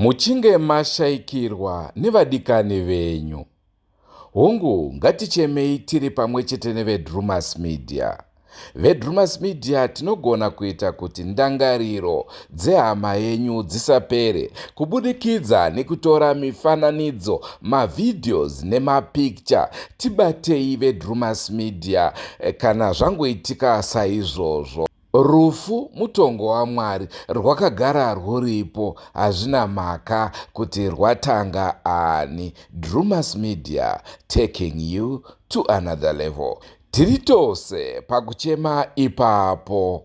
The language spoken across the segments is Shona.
Muchinge mashaikirwa nevadikani venyu. Hongu, ngatichemei tiri pamwe chete neveDrewmas Media. VeDrewmas Media tinogona kuita kuti ndangariro dzehama yenyu dzisapere kubudikidza nekutora mifananidzo, mavideos nemapicture. Tibatei veDrewmas Media kana zvangoitika saizvozvo. Rufu mutongo waMwari, rwakagara rwuripo, hazvina mhaka kuti rwatanga ani. Drewmas Media taking you to another level. Tiri tose pakuchema ipapo.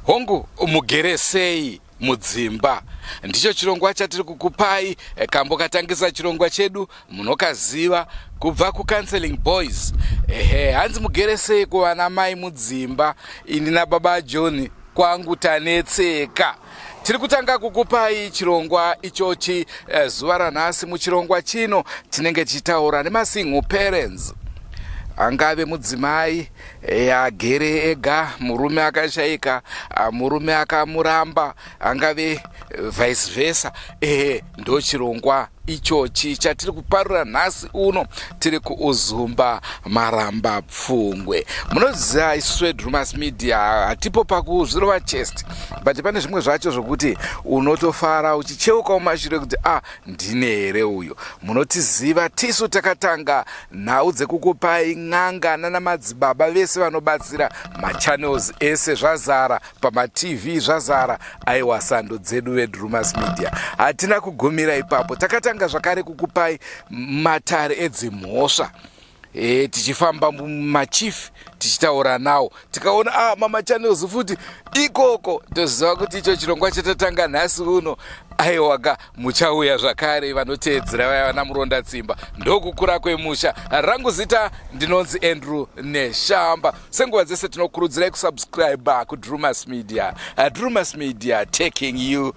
Hongu mugere sei mudzimba ndicho chirongwa chatiri kukupai eh, kambo katangisa chirongwa chedu munokaziva kubva kucounseling boys ehe hanzi mugere sei kuvana mai mudzimba ini nababa john kwangu tanetseka tiri kutanga kukupai chirongwa ichochi eh, zuva ranhasi muchirongwa chino tinenge tichitaura nemasingle parents angave mudzimai eh, agere ega murume akashaika ah, murume akamuramba angave eh, vice versa ehe ndochirongwa ichochi chatiri kuparura nhasi uno tiri kuuzumba maramba pfungwe munoziva isusu vedrumas media hatipo pakuzvirova chest but pane zvimwe zvacho zvokuti unotofara uchicheuka mumashure kuti ah ndine here uyo munotiziva tisu takatanga nhau dzekukupai n'anga nana madzibaba vese vanobatsira machannels ese zvazara pamatv zvazara aiwa sando dzedu vedrumas media hatina kugumira ipapo takatanga zvakare kukupai matare edzimhosva e, tichifamba mumachief tichitaura nawo tikaona ah, mama channels futi ikoko toziva kuti icho chirongwa chatatanga nhasi uno aiwaka muchauya zvakare vanoteedzera vaya vana muronda tsimba ndokukura kwemusha rangu zita ndinonzi andrew neshamba senguva dzese tinokurudzirai kusubscribe kudrumas media uh, drumas media taking you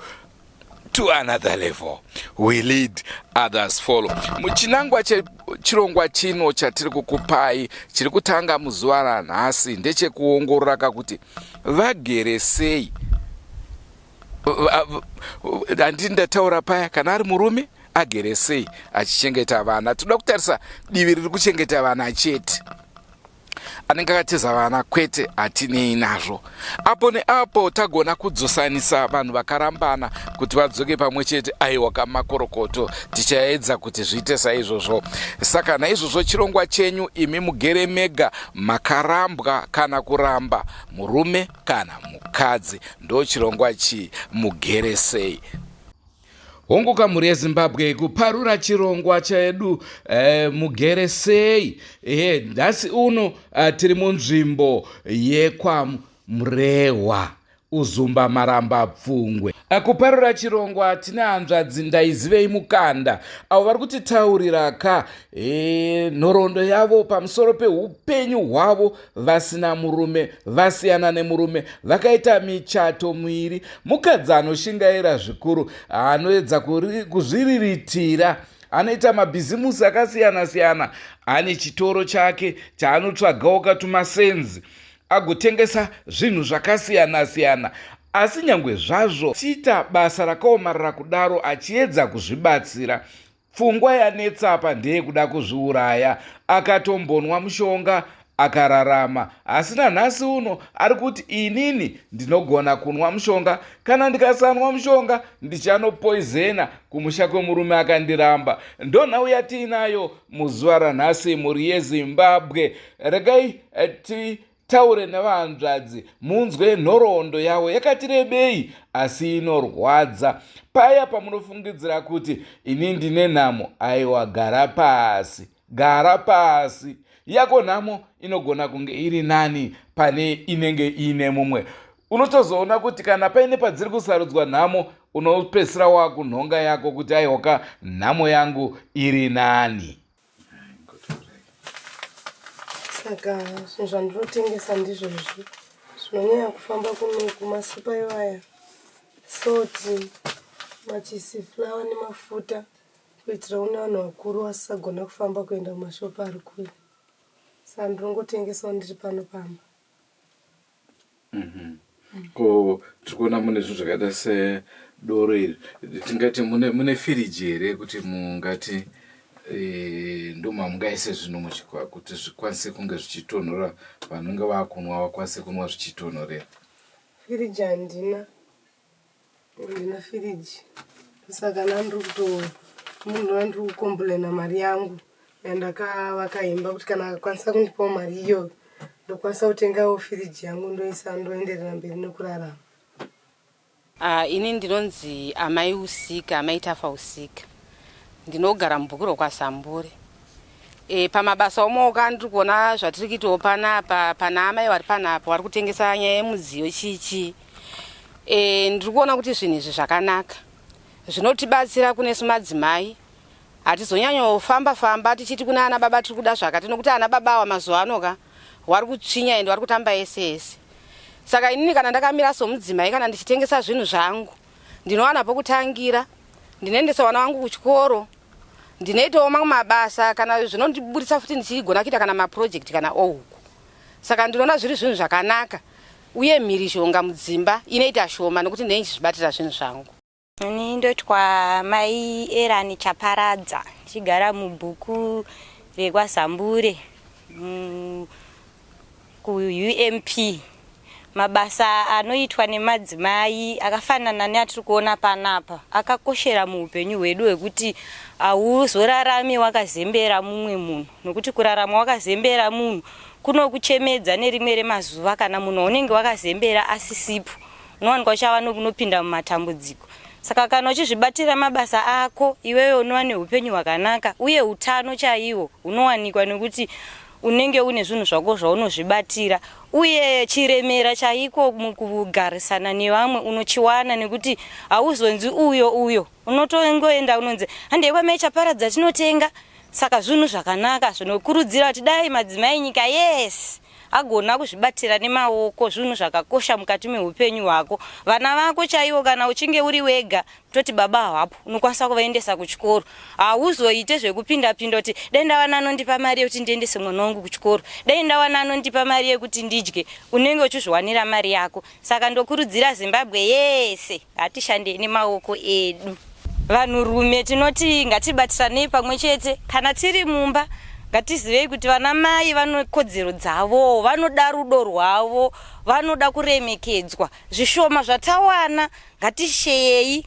to another level we lead others follow muchinangwa chechirongwa chino chatiri kukupai chiri kutanga muzuva ranhasi ndechekuongorora kakuti vagere sei handiti ndataura paya kana ari murume agere sei achichengeta vana toda kutarisa divi riri kuchengeta vana chete anenge akatiza vana kwete hatinei nazvo apo neapo tagona kudzosanisa vanhu vakarambana kuti vadzoke pamwe chete aiwa kamakorokoto tichaedza kuti zviite saizvozvo saka naizvozvo chirongwa chenyu imi mugere mega makarambwa kana kuramba murume kana mukadzi ndochirongwa chii mugere sei Hongu kamhuri yeZimbabwe kuparura chirongwa chedu eh, mugere sei eh, nhasi uno eh, tiri munzvimbo yekwaMurehwa Uzumba Maramba Pfungwe. Eh, kuparura chirongwa tine hanzvadzi Ndaizivei Mukanda avo vari kutitaurira ka eh, nhoroondo yavo pamusoro peupenyu hwavo vasina murume vasiyana nemurume vakaita michato miviri mukadzi anoshingaira zvikuru anoedza kuzviriritira anoita mabhizimusi akasiyana siyana ane chitoro chake chaanotsvagawo katumasenzi agotengesa zvinhu zvakasiyana siyana asi nyangwe zvazvo achiita basa rakaomarara kudaro achiedza kuzvibatsira Pfungwa yanetsa apa ndeyekuda kuzviuraya. Akatombonwa mushonga akararama asi nanhasi uno ari kuti inini ndinogona kunwa mushonga kana ndikasanwa mushonga ndichanopoizena kumusha kwemurume akandiramba. Ndonhau yatiinayo muzuva ranhasi mhuri yeZimbabwe. Regai eh, ti Taure nevahanzvadzi munzwe nhoroondo yavo yakati rebei asi inorwadza. Paya pamunofungidzira kuti ini ndine nhamo, aiwa gara pasi, gara pasi. Yako nhamo inogona kunge iri nani pane inenge iine mumwe. Unotozoona kuti kana paine padziri kusarudzwa nhamo, Unopedzisira wakunhonga yako kuti aiwaka nhamo yangu iri nani. Saka zvinhu zvandinotengesa ndizvozvi zvinonyanya kufamba kunoku, masupa iwaya, soti, machisi, flour nemafuta, kuitira une vanhu vakuru vasisagona kufamba kuenda kumashopu ari kure. Saka ndinongotengesawo ndiri pano pamba. Ko tiri kuona mune zvinhu zvakaita sedoro iri, tingati mune, mune firiji here kuti mungati e, ndomamungaise zvinhu muchikwa kuti zvikwanise kunge zvichitonhora, vanenge vakunwa vakwanise kunwa zvichitonhorera? Firiji handina, handina firiji, saka ndandiri kuto munhu andiri kukomplaina mari yangu yandakavaka imba, kuti kana akakwanisa kundipawo mari iyoyo ndokwanisa kutengawo firiji yangu, ndoisa, ndoenderera mberi nekurarama. Ini ndinonzi Amai Usika, Amai Tafa Usika. Ndinogara mubhuku rokwaZambure. E, pamabasa omaoko andiri kuona zvatiri kuitawo panapa, pana amai vari panapa vari kutengesa nyaya yemudziyo chii chii. E, ndiri kuona kuti zvinhu izvi zvakanaka, zvinotibatsira kunesu madzimai. Hatizonyanyofamba famba tichiti kuna ana baba tiri kuda zvakati, nokuti ana baba awa mazuva ano ka wari kutsvinya ende wari kutamba ese ese. Saka inini kana ndakamira somudzimai, kana ndichitengesa zvinhu zvangu, ndinowana pokutangira, ndinoendesa vana vangu kuchikoro, ndinoitawo mamwe mabasa kana zvinondiburitsa futi, ndichigona kuita kana mapurojekti kana ohuku. Saka ndinoona zviri zvinhu zvakanaka, uye mhirizhonga mudzimba inoita shoma nokuti ndinenge ndichizvibatira zvinhu zvangu. Ini ndoitwa Mai Erani Chaparadza, ndichigara mubhuku rekwaZambure kuUMP. Mabasa anoitwa nemadzimai akafanana neatiri kuona panapa akakoshera muupenyu hwedu hwekuti hauzorarami wakazembera mumwe munhu, nokuti kurarama wakazembera munhu kunokuchemedza nerimwe remazuva. Kana munhu waunenge wakazembera asisipo, unowanikwa uchava nokunopinda mumatambudziko. Saka kana uchizvibatira mabasa ako iwewe, unova neupenyu hwakanaka uye utano chaihwo hunowanikwa nekuti unenge une zvinhu zvako zvaunozvibatira, uye chiremera chaiko mukugarisana nevamwe unochiwana nekuti hauzonzi uyo uyo, unotongoenda unonzi handei kwamai Chaparadza tinotenga. Saka zvinhu zvakanaka zvinokurudzira kuti dai madzimai nyika yese agona kuzvibatira nemaoko. Zvinhu zvakakosha mukati meupenyu hwako, vana vako chaiwo. Kana uchinge uri wega, toti baba havapo, unokwanisa kuvaendesa kuchikoro. Hauzoite zvekupinda pinda kuti dai ndawana anondipa mari yekuti ndiendese mwana wangu kuchikoro, dai ndawana anondipa mari yekuti ndidye. Unenge uchizviwanira mari yako. Saka ndokurudzira Zimbabwe yese, ngatishandei nemaoko edu. Vanhurume tinoti ngatibatiranei pamwe chete. Kana tiri mumba, ngatizivei kuti vana mai vane kodzero dzavo, vanoda rudo rwavo, vanoda kuremekedzwa. Zvishoma zvatawana ngatisheyei,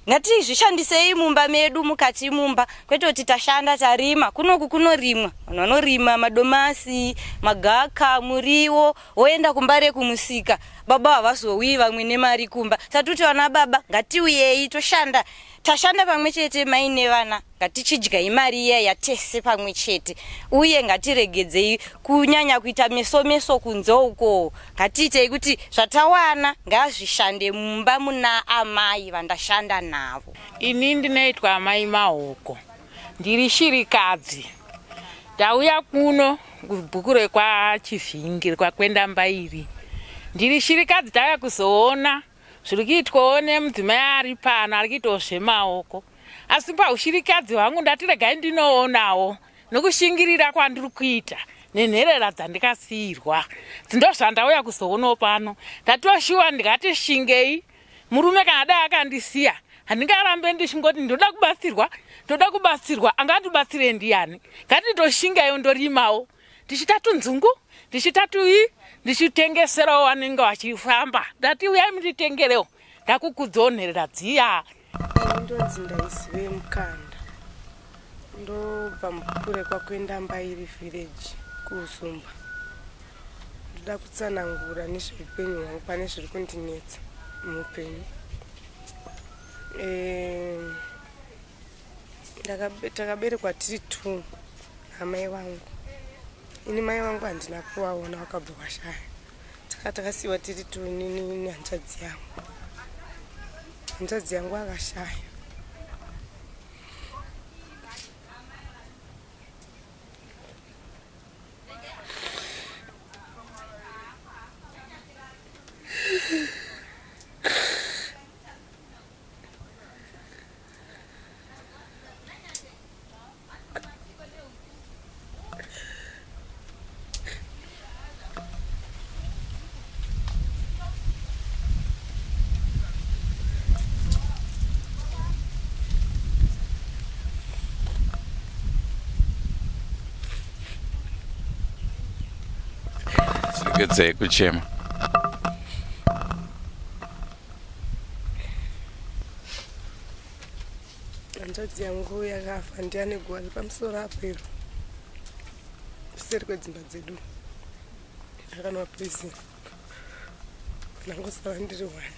ngatizvishandisei mumba medu, mukati mumba, kwete kuti tashanda tarima. Kunoku kunorimwa, vanhu vanorima madomasi, magaka, muriwo, woenda kuMbare kumusika, baba havazouyi vamwe nemari kumba. Satuti vana baba ngatiuyei toshanda, tashanda pamwe chete, mai nevana ngatichidyai mari iya yatese pamwe chete, uye ngatiregedzei kunyanya kuita meso meso kunze uko. Ngatiitei kuti zvatawana ngazvishande mumba muna amai vandashanda navo. Ini ndinoitwa Amai Mahoko, ndiri shirikadzi. Ndauya kuno kubhuku rekwaChivhingi rekwaKwendambairi. Ndiri shirikadzi, tauya kuzoona zviri kuitwawo nemudzimai ari pano, ari kuitawo zvemaoko. Asi paushirikadzi hwangu ndati regai ndinoonawo nokushingirira kwandiri kuita nenherera dzandikasiirwa. Ndozvandauya kuzoonawo pano. Ndatoshuwa ndikati shingei, murume kana dai akandisiya handingarambe ndichingoti ndoda kubatsirwa, ndoda kubatsirwa, angandibatsire ndiyani? Ngatitoshingayo, ndorimawo ndichita tunzungu, ndichita tui, ndichitengeserawo vanenge vachifamba. Ndati uyai munditengerewo, ndakukudzawo nherera dziya. Ndonzi Ndaisive Mukanda, ndobva mubhuku rekwaKwendambairi village kuUzumba. Ndoda kutsanangura nezveupenyu hwangu, pane zviri kundinetsa muupenyu. Takaberekwa tiri two namai vangu. Ini mai vangu handina kuvaona, vakabva vashaya. Taka takasiyiwa tiri two, inini nehanzvadzi yangu. Hanzvadzi yangu akashaya. Chiregedzai kuchema. Hanzvadzi yangu yakafa ndiane guva riri pamusoro apo iro kuseri kwedzimba dzedu akanwa poison ndangosara ndiri one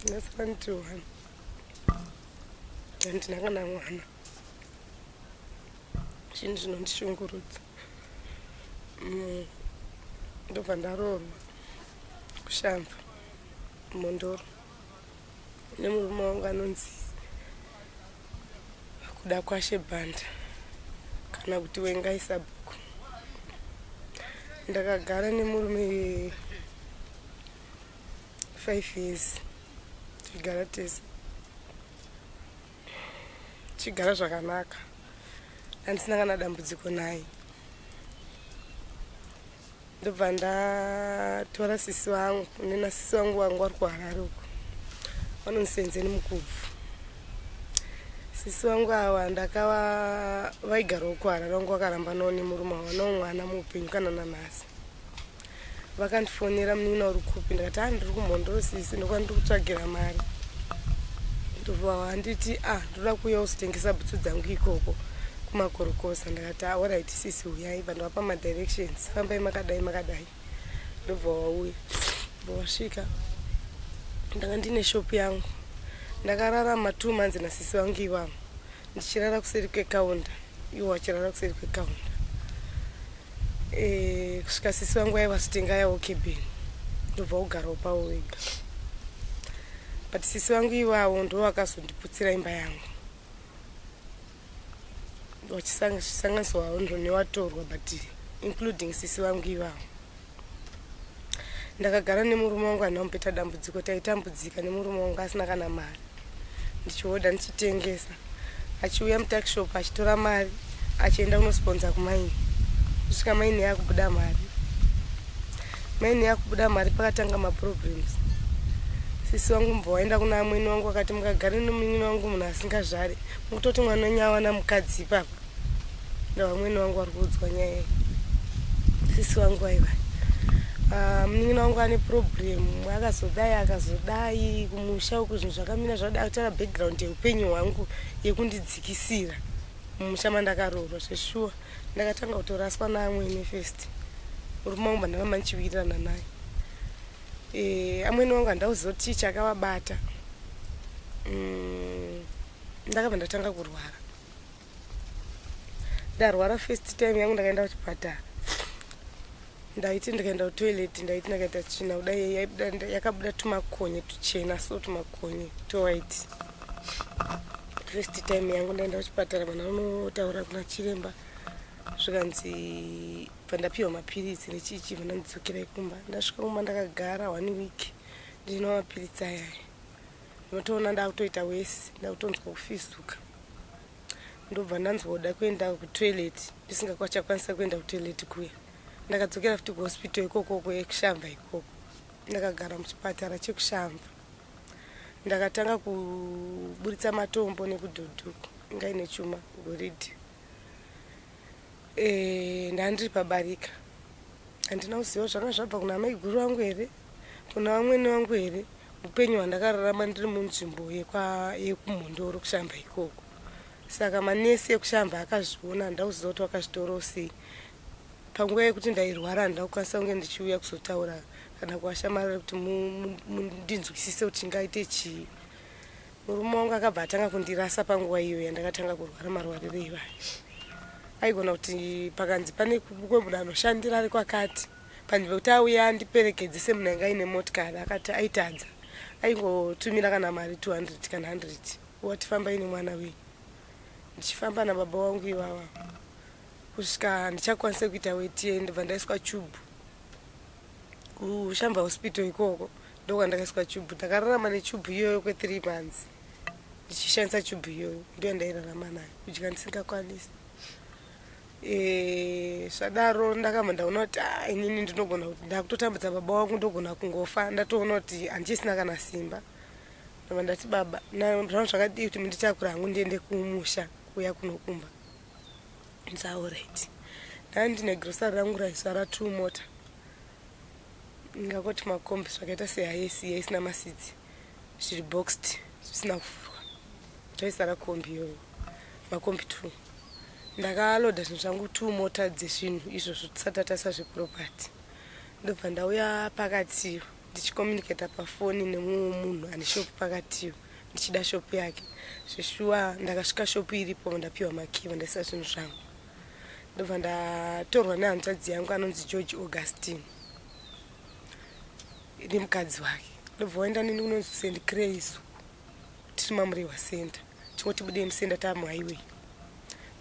ndasara ndiri one handina kana mwana zvinhu zvinondishungurudza mm, ndobva ndaroorwa kushamva mhondoro nemurume wangu anonzi kuda kwashe bhanda kana kuti wengai sabhuku ndakagara nemurume 5 years tichigara tese tichigara zvakanaka andisina kana dambudziko naye ndobva ndatora sisi vangu nena sisi vangu vangu vari kuharare uko vanonzi mukubvu sisi vangu ava ndakava vaigarawo kuharare vangu vakaramba navo nemurume wavo navo mwana muupenyu kana nanhasi vakandifonera munin'ina uri kupi ndikati a ndiri kumhondoro sisi ndokwandiri kutsvagira mari ndobva wanditi a ah, ndoda kuuya uzotengesa bhutsu dzangu ikoko kumakorokosa ndakati ah, orit sisi huyai vandovapa madirections fambai makadai makadai ndobva wauya bva wasvika ndanga ndine shop yangu ndakararama two months nasisi vangu ivavo ndichirara kuseri kwekaunda iwo vachirara kuseri kwekaunda e, kusvika sisi vangu vaiva vazotenga yavo kebheni ndobva ugarawo pavo vega but sisi vangu ivavo ndo vakazondiputsira imba yangu vachisanganiswa newatorwa but including sisi vangu ivavo ndakagara nemurume wangu handina kumboita dambudziko taitambudzika nemurume wangu asina kana mari ndichihodha ndichitengesa achiuya mutakishop achitora mari achienda kunosponza kumaini kusvika maini yakubuda mari maini yakubuda mari pakatanga maproblems sisi wangu mubva waenda kuna amwene wangu akati mukagare nemunin'ina wangu munhu asingazvare mukutoti mwana wenyu awana mukadzi ipapa ndavamwene wangu vari kuudzwa nyaya iyi sisi wangu vaiva ah, munin'ina wangu ane problem akazodai akazodai kumusha uku zvinhu zvakamira zvadai kutaura background yeupenyu hwangu yekundidzikisira mumusha mandakaroorwa zveshuwa ndakatanga kutoraswa naamwene first murume wangu mandanga mandichiwirirana naye eh, amwene wangu handauziva kuti chii chakavabata mm, ndakabva ndatanga kurwara ndarwara first time yangu ndakaenda kuchipatara ndaiti ndikaenda kutoilet ndaiti ndakaita tsvina kudai yakabuda tumakonye tuchena so tumakonye towhite first time yangu ndaenda kuchipatara vana unotaura kuna chiremba zvikanzi bva mapiritsi nechichi bva ndandidzokerai kumba ndasvika kumba ndakagara one week ndinwa mapiritsi ayaya ndinotoona ndakutoita wesi ndakutonzwa kufizuka ndobva ndanzwa kuda kuenda kutoilet ndisingakwachakwanisa kuenda kutoilet kuya ndakadzokera futi kuhospital ikoko kwekushamba ikoko ndakagara muchipatara chekushamba ndakatanga kuburitsa matombo nekudhudhuku inga ine chuma goridhe e, ndandiri pabarika handina kuziva zvanga zvabva kuna maiguru vangu here kuna vamwene vangu here upenyu hwandakararama ndiri munzvimbo yekumhondoro kushamba ikoko saka manesi ekushamba akazviona handina kuziva kuti wakazvitorawo sei panguva yekuti ndairwara handina kukwanisa kunge ndichiuya kuzotaura kana kuvashamarira kuti mundinzwisise kuti chingaite chii murume wangu akabva atanga kundirasa panguva iyo yandakatanga kurwara marwariro ivayo aigona kuti pakanzi pane kwemunhu anoshandira ari kwakati panzvimbo yekuti auye andiperekedze semunhu ainge aine motikari akati aitadza Aingotumira kana mari 200 kana 100 wati fambai nemwana wenyu. Ndichifamba nababa wangu ivava kusvika ndichakwanise kuita weti ndobva ndaiswa chubhu kushamba hospital ikoko ndokwandakaiswa chubhu. Ndakararama nechubhu iyoyo kwe3 months ndichishandisa chubhu iyoyo, ndiyo yandairarama nayo kudya ndisingakwanisi. E, zvadaro ndakabva ndaona kuti ah, inini ndinogona kuti ndakutotambudza baba wangu, ndogona kungofa. Ndatoona kuti handichisina kana simba. Ndobva ndati baba, zvanga zvakadii kuti munditakura hangu ndiende kumusha kuuya kunokumba. Ndizalright, ndanga ndine grosari rangu raisara two mota, ndingakoti makombi zvakaita seHiace isina maseats, zviri boxed, zvisina kuvhurwa, zvaisara kombi iyoyo, makombi two. Ndakaloda zvinhu zvangu two mota dzezvinhu izvozvo tisati tatarisa zveproperty. Ndobva ndauya pakatiyo ndichicommunicata pafoni nemumwe munhu ane shopu pakatiyo, ndichida shopu yake. Zveshuwa ndakasvika shopu iripo, ndapiwa makiva, ndaisa zvinhu zvangu, ndobva ndatorwa nehanzvadzi yangu anonzi George Augustine nemukadzi wake. Ndobva waenda neni kunonzi St Crays, tiri maMurehwa Center, tingoti budei mucenter tamuhighway.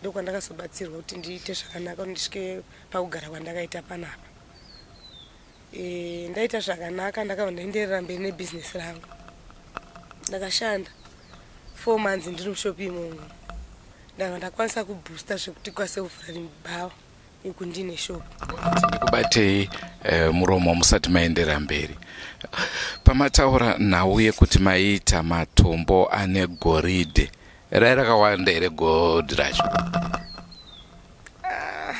Ndokwandakazobatsirwa kuti ndiite zvakanaka, kuti ndisvike pakugara kwandakaita panapa. E, ndaita zvakanaka, ndakabva ndaenderera mberi nebhizinesi rangu. Ndakashanda 4 months ndiri mushopu imomo, ndabva ndakwanisa kuboosta zvekuti kwase kuvhura bhawa uku ndine shopu. Ndikubatei muromo musati maendera mberi. Pamataura nhau yekuti maiita matombo ane goridhe, rai rakawanda here gold racho? Ah,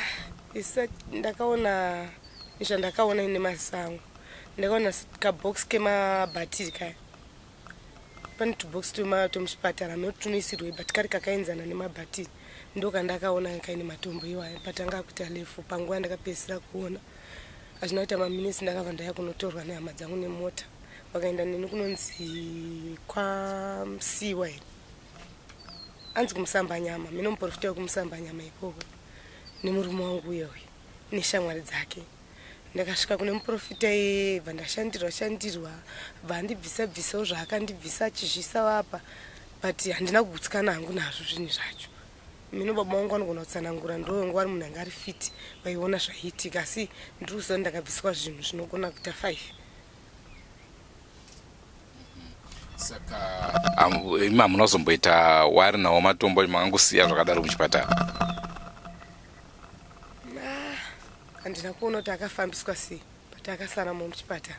isa ndakaona zvandakaona ine masango, ndakaona kabox kemabhatiri kaya. Pane tubox twemuchipatara mekuti tunoisirwei, but kari kakaenzana nemabhatiri. Ndokandakaona kaine matombo iwayo, but anga akuita lefu. Panguva yandakapedzisira kuona, hazvina kuita maminitsi, ndakabva ndaya kunotorwa nehama dzangu nemota, vakaenda neni kunonzi kwaMusiwa here, anzi kuMusambanyama, mine muprofita wekuMusambanyama ikoko nemurume wangu uya uyu neshamwari dzake. Ndakasvika kune muprofita iyeye, bva ndashandirwa shandirwa, bva andibvisa bvisawo zvaakandibvisa achizviisawo apa, but handina kugutsikana hangu nazvo zvinhu zvacho. Mino baba vangu vanogona kutsanangura, ndongo vari munhu anga ari fit, vaiona zvaiitika, asi ndiri kuziva kuti ndakabviswa zvinhu zvinogona kuita five. Saka imi hamunozomboita wari nawo matombo, makangosiya zvakadaro muchipatara? Ah, handina kuona kuti akafambiswa sei, but akasaramo muchipatara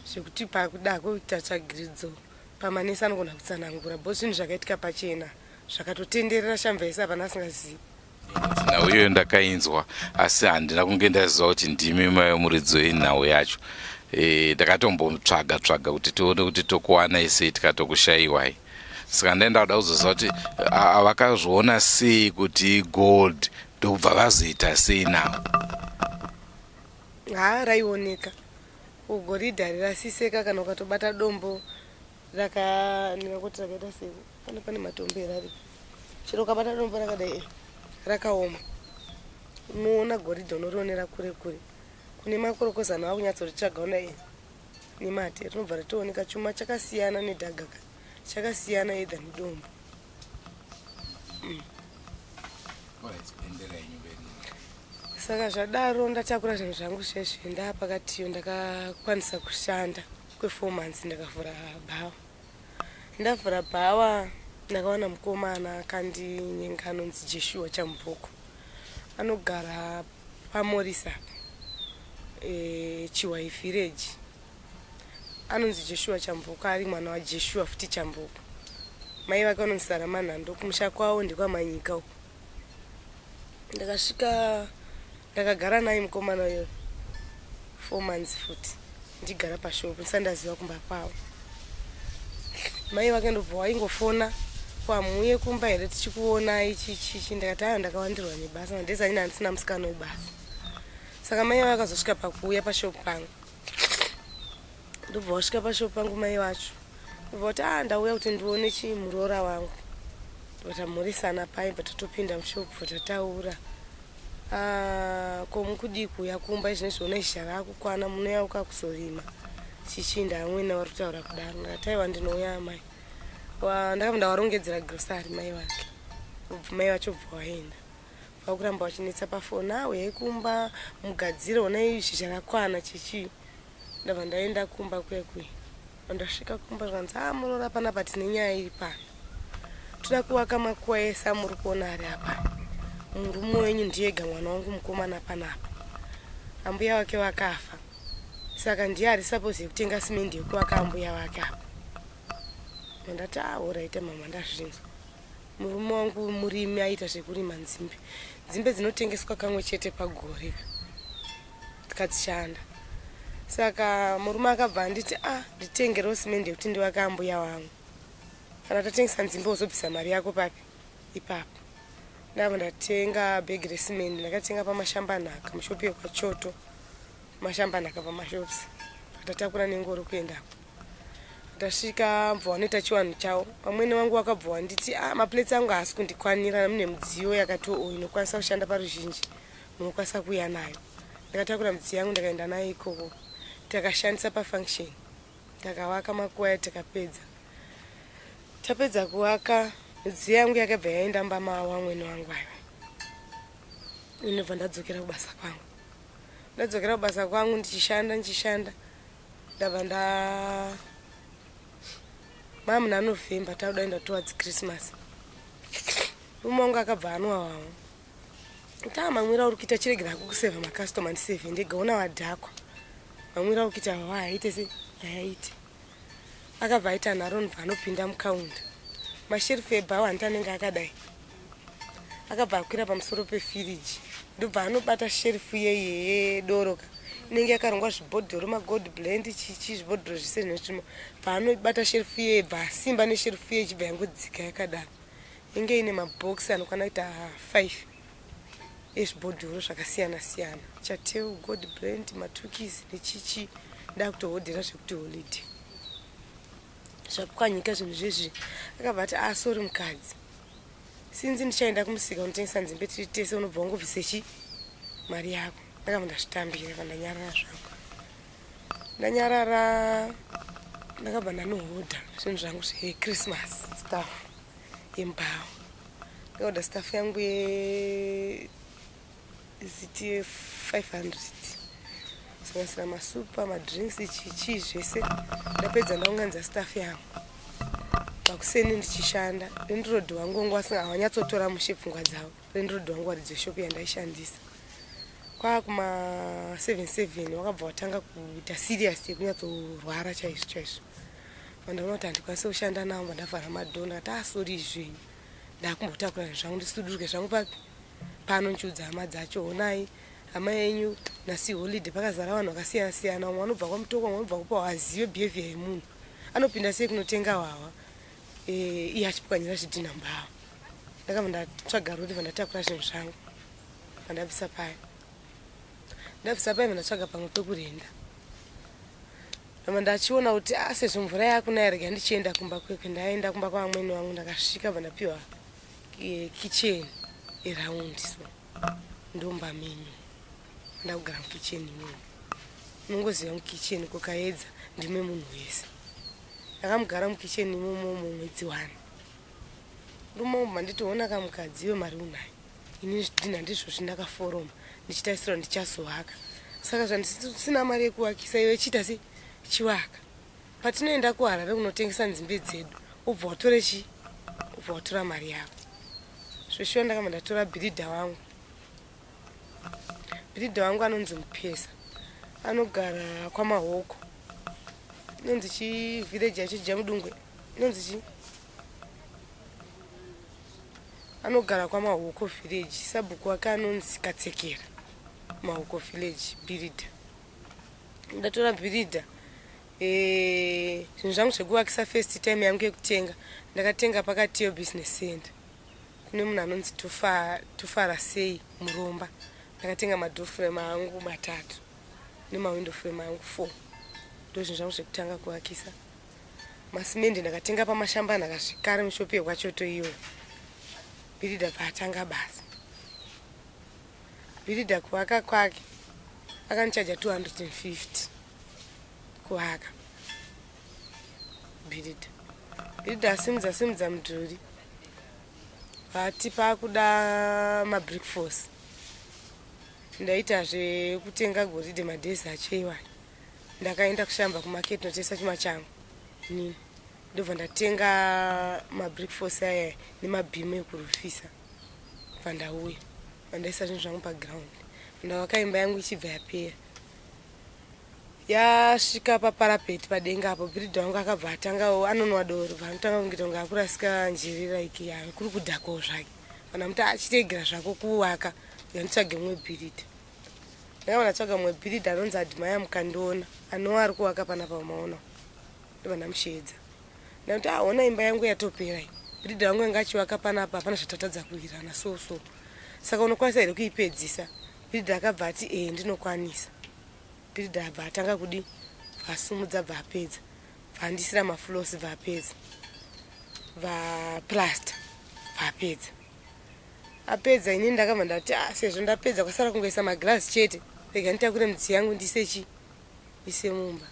zvekuti pakuda kuita tsvagiridzo pamanesi anogona kutsanangura, bo zvinhu zvakaitika pachena zvakatotenderera Shamva yese, hapana asingazivi. Nhau iyoyo ndakainzwa, asi handina kunge ndaziva kuti ndimi maive muridzo yenhau yacho. Ndakatombotsvaga tsvaga kuti tione kuti tokuwanai sei, tikatokushayiwai. Saka ndaenda kuda kuzoziva kuti vakazviona sei kuti gold, ndokubva vazoita sei nawo. Ha, raioneka ugoridhe harirasiseka. Kana ukatobata dombo raka, ndingakuti rakaita sei, pane matombo here aripo? Chero ukabata dombo rakadai, rakaoma, unoona goridhe, unorionera kure kure. Kune makorokozano akunyatsoritsvaga, ona nemate rinobva ritooneka. Chuma chakasiyana nedhaga ka, chakasiyana either nedombo. Saka zvadaro ndatakura zvinhu zvangu zvezve ndaapakatiyo, ndakakwanisa kushanda kwe4 months, ndakavhura bhawa. Ndavhura bhawa, ndakawana mukomana akandinyenga anonzi Jeshua Chamubhuku, anogara paMorisa, Chiwai village. Anonzi Joshua Chambuku, ari mwana waJeshua futi Chambuku. Mai vake vanonzi Saramanhando, kumusha kwavo ndekwaManyika uko. Ndakasvika, ndakagara naye mukomana uyo 4 months futi, ndigara pashopu ndisati ndaziva kumba kwavo. Mai vake ndobva waingofona, kwamuuye kumba here, tichikuonai, chichichi. Ndakati aiwa, ndakawandirwa nebasa mandesanyina, handisina musikana webasa. Saka mai vakazosvika pakuuya pashopu pangu. Ndobva wasvika pashopu pangu mai vacho, ndobva kuti a, ndauya kuti ndione chimuroora wangu. Ndobva tamhoresana pai, bva tatopinda mushopu, tataura. Ah, ko mukudii kuuya kumba izvinezvi? Ona izhizha raakukwana, munoyauka kuzorima. Chichinda amwene vari kutaura kudaro. Ndakati aiwa ndinouya amai. Ndakabva ndavarongedzera grocery mai vake. Mai vacho bva waenda. Vakuramba vachinetsa pafoni ah uyai kumba mugadzire honai zhizha rakwana chichii. Ndabva ndaenda kumba kuya kuya. Ndasvika kumba zvikanzi ah muroora panapa tine nyaya iri pano. Toda kuvaka makuwa ese amuri kuona ari apa. Murume wenyu ndiyega mwana wangu mukomana panapa. Ambuya vake vakafa. Saka ndiye ari suppose yekutenga simende yekuvaka ambuya vake apa. Ndati ah horaita mama ndazvinzwa. Murume wangu murimi aita zvekurima nzimbe. Nzimbe dzinotengeswa kamwe chete pagore tikadzishanda. Saka murume akabva anditi ah nditengerewo simende yekuti ndivake ambuya vangu. Kana tatengesa nzimbe wozobvisa mari yako papi ipapo. Ndabva ndatenga bhegi resimende ndakatenga paMashambanhaka mushopu yekwaChoto Mashambanhaka pamashops tatakura nengoro kuendako. Tasvika bva wanoita chiwanhu chavo vamwene vangu vakabva wanditi ah, maplates angu haasi kundikwanira mune midziyo yakati oo inokwanisa kushanda paruzhinji munokwanisa kuuya nayo. Ndakatakura midziyo yangu ndakaenda nayo ikoko takashandisa pafunction takavaka makuva aya tikapedza. Tapedza kuvaka midziyo yangu yakabva yaenda mumba mavo vamwene vangu vaiva inobva ndadzokera kubasa kwangu. Ndadzokera kubasa kwangu ndichishanda ndichishanda ndabva nda mamuna November takuda kuenda towards Christmas. Murume wangu akabva anwa wawo. Taa mamwira uri kuita chiregera hako kusevha makastoma ndisevhe ndega ona wadhakwa. Mamwira uri kuita wawa haite se haite. Akabva aita nharo ndobva anopinda mukaunda. Masherifu ebhawa hanti anenge akadai. Akabva akwira pamusoro pefiriji ndobva anobata sherifu yeye yedoro ka inenge yakarongwa zvibhodhoro magold blend chichi zvibhodhoro zvese zvinozvimo paanobata sherifu yeye bva asimba nesherifu yeye ichibva yangodzika yakadaro inge ine mabhokisi anokwana kuita 5 ezvibhodhoro zvakasiyana siyana chateu gold blend matukisi nechichi ndakutohodhera zvekuti holiday zvapwanyika zvinhu zvezvi akabva ati asori ah, mukadzi sinzi ndichaenda kumusika unotengesa nzimbe tiri tese unobva wangobvise chi mari yako ndakabva ndazvitambira vandanyarara zvangu ndanyarara ndakabva ndanohodha zvinhu zvangu zvechristmas staff yemubhawa ndakahodha staff yangu ye ziti 500 kusanganisira masupa madrinks chichii zvese ndapedza ndaunganidza staff yangu makuseni ndichishanda landlord wangu wangu wasinga hawanyatsotora mushe pfungwa dzavo landlord wangu waridzi weshopu yandaishandisa kwakuma 77 wakabva watanga kuita serious yekunyatsorwara chaizvo chaizvo vandaona kuti handikwanise kushanda navo vandavhara madhoo ndakati asori ah, zvenyu ndakumbotakura zvangu ndisuduruke zvangu papi pano nchiudza hama dzacho honai hama yenyu nhasi holiday pakazara vanhu vakasiyana siyana vamwe vanobva kwamutoko vamwe vanobva kupa wazive behavior yemunhu anopinda sei kunotenga hwahwa eh, iye achipwanyira zvidhina mbava ndakabva ndatsvaga rori vandatakura zvinhu zvangu vandabvisa paya ndabvisa paya vandatsvaga pamwe pekurenda Ndabva ndachiona kuti ah, sezvo mvura yakunaya rega ndichienda kumba kwekwe. Ndaenda kumba kwavamwene vangu ndakasvika bva ndapiwa eh, kitchen yeraundi so ndomba menyu ndakugara mukitchen imomo unongoziva mukitchen kukaedza ndime munhu wese ndakamugara mukitchen imomo mwedzi wani murume wangu manditi ona kamukadzi iwe mari unayo ini zvidhinha ndizvo zvindakaforoma ndichitarisira ndichazovaka saka zvandisina mari yekuvakisa iwe chiita se chivaka patinoenda kuharare kunotengesa nzimbe dzedu ubva watore chi ubva watora mari yako zveshuwa ndakabva ndatora bhiridha wangu bhiridha wangu anonzi mupesa anogara kwamahoko inonzi chivhireji yacho jamudungwe inonzi chi Anogara kwaMahoko village sabhuku wake anonzi Katsekera Mahoko village bhiridha ndatora bhiridha eh, zvinhu zvangu zvekuvakisa first time yangu yekutenga ndakatenga pakatiyo business center kune munhu anonzi tufara sei muromba ndakatenga madoframe angu matatu nemawindow frame angu four ndozvinhu zvangu zvekutanga kuvakisa Masimende ndakatenga paMashambanhaka zvekare mushopu yekwaChoto iyoyo. Bhiridha paatanga basa. Bhiridha kuvaka kwake akandichaja 250. Kuvaka. Bhiridha. Bhiridha asimudza simudza mudhuri. Vati pakuda mabrick force. Ndaita zvekutenga goridhe madhezi acho iwayo. Ndakaenda kushamba kumarket notengesa chuma changu. Inini. Ndobva ndatenga mabrick force aya nemabhimu ekurufisa. Bva ndauya. Vandaisa zvinhu zvangu paground. Ndavaka imba yangu ichibva yapera. Yasvika paparapet padenga apo bhiridha wangu akabva atangawo anonwa doro bva anotanga kunge tonga akurasika njere like ya kuri kudhakwawo zvake. Kana muti achitegera zvako kuvaka yanditsvage mumwe bhiridha. Ndakabva ndatsvaga mumwe bhiridha anonzi Admire Mukandiona anova ari kuvaka panapa pamaona. Ndobva ndamusheedza. Ndakuti ah hona imba yangu yatopera iyi. Bhiridha wangu anga achivaka panapa hapana zvatatadza kuwirana so so. Saka unokwanisa here kuipedzisa? Bhiridha akabva ati ee ndinokwanisa. Bhiridha abva atanga kudi bva asumudza bva apedza. Bva andisira mafloors bva apedza. Bva plaster bva apedza. Apedza ini ndakabva ndati ah sezvo ndapedza kwasara kungoisa maglass chete. Rega nditakure midziyo yangu ndiise chi ise mumba.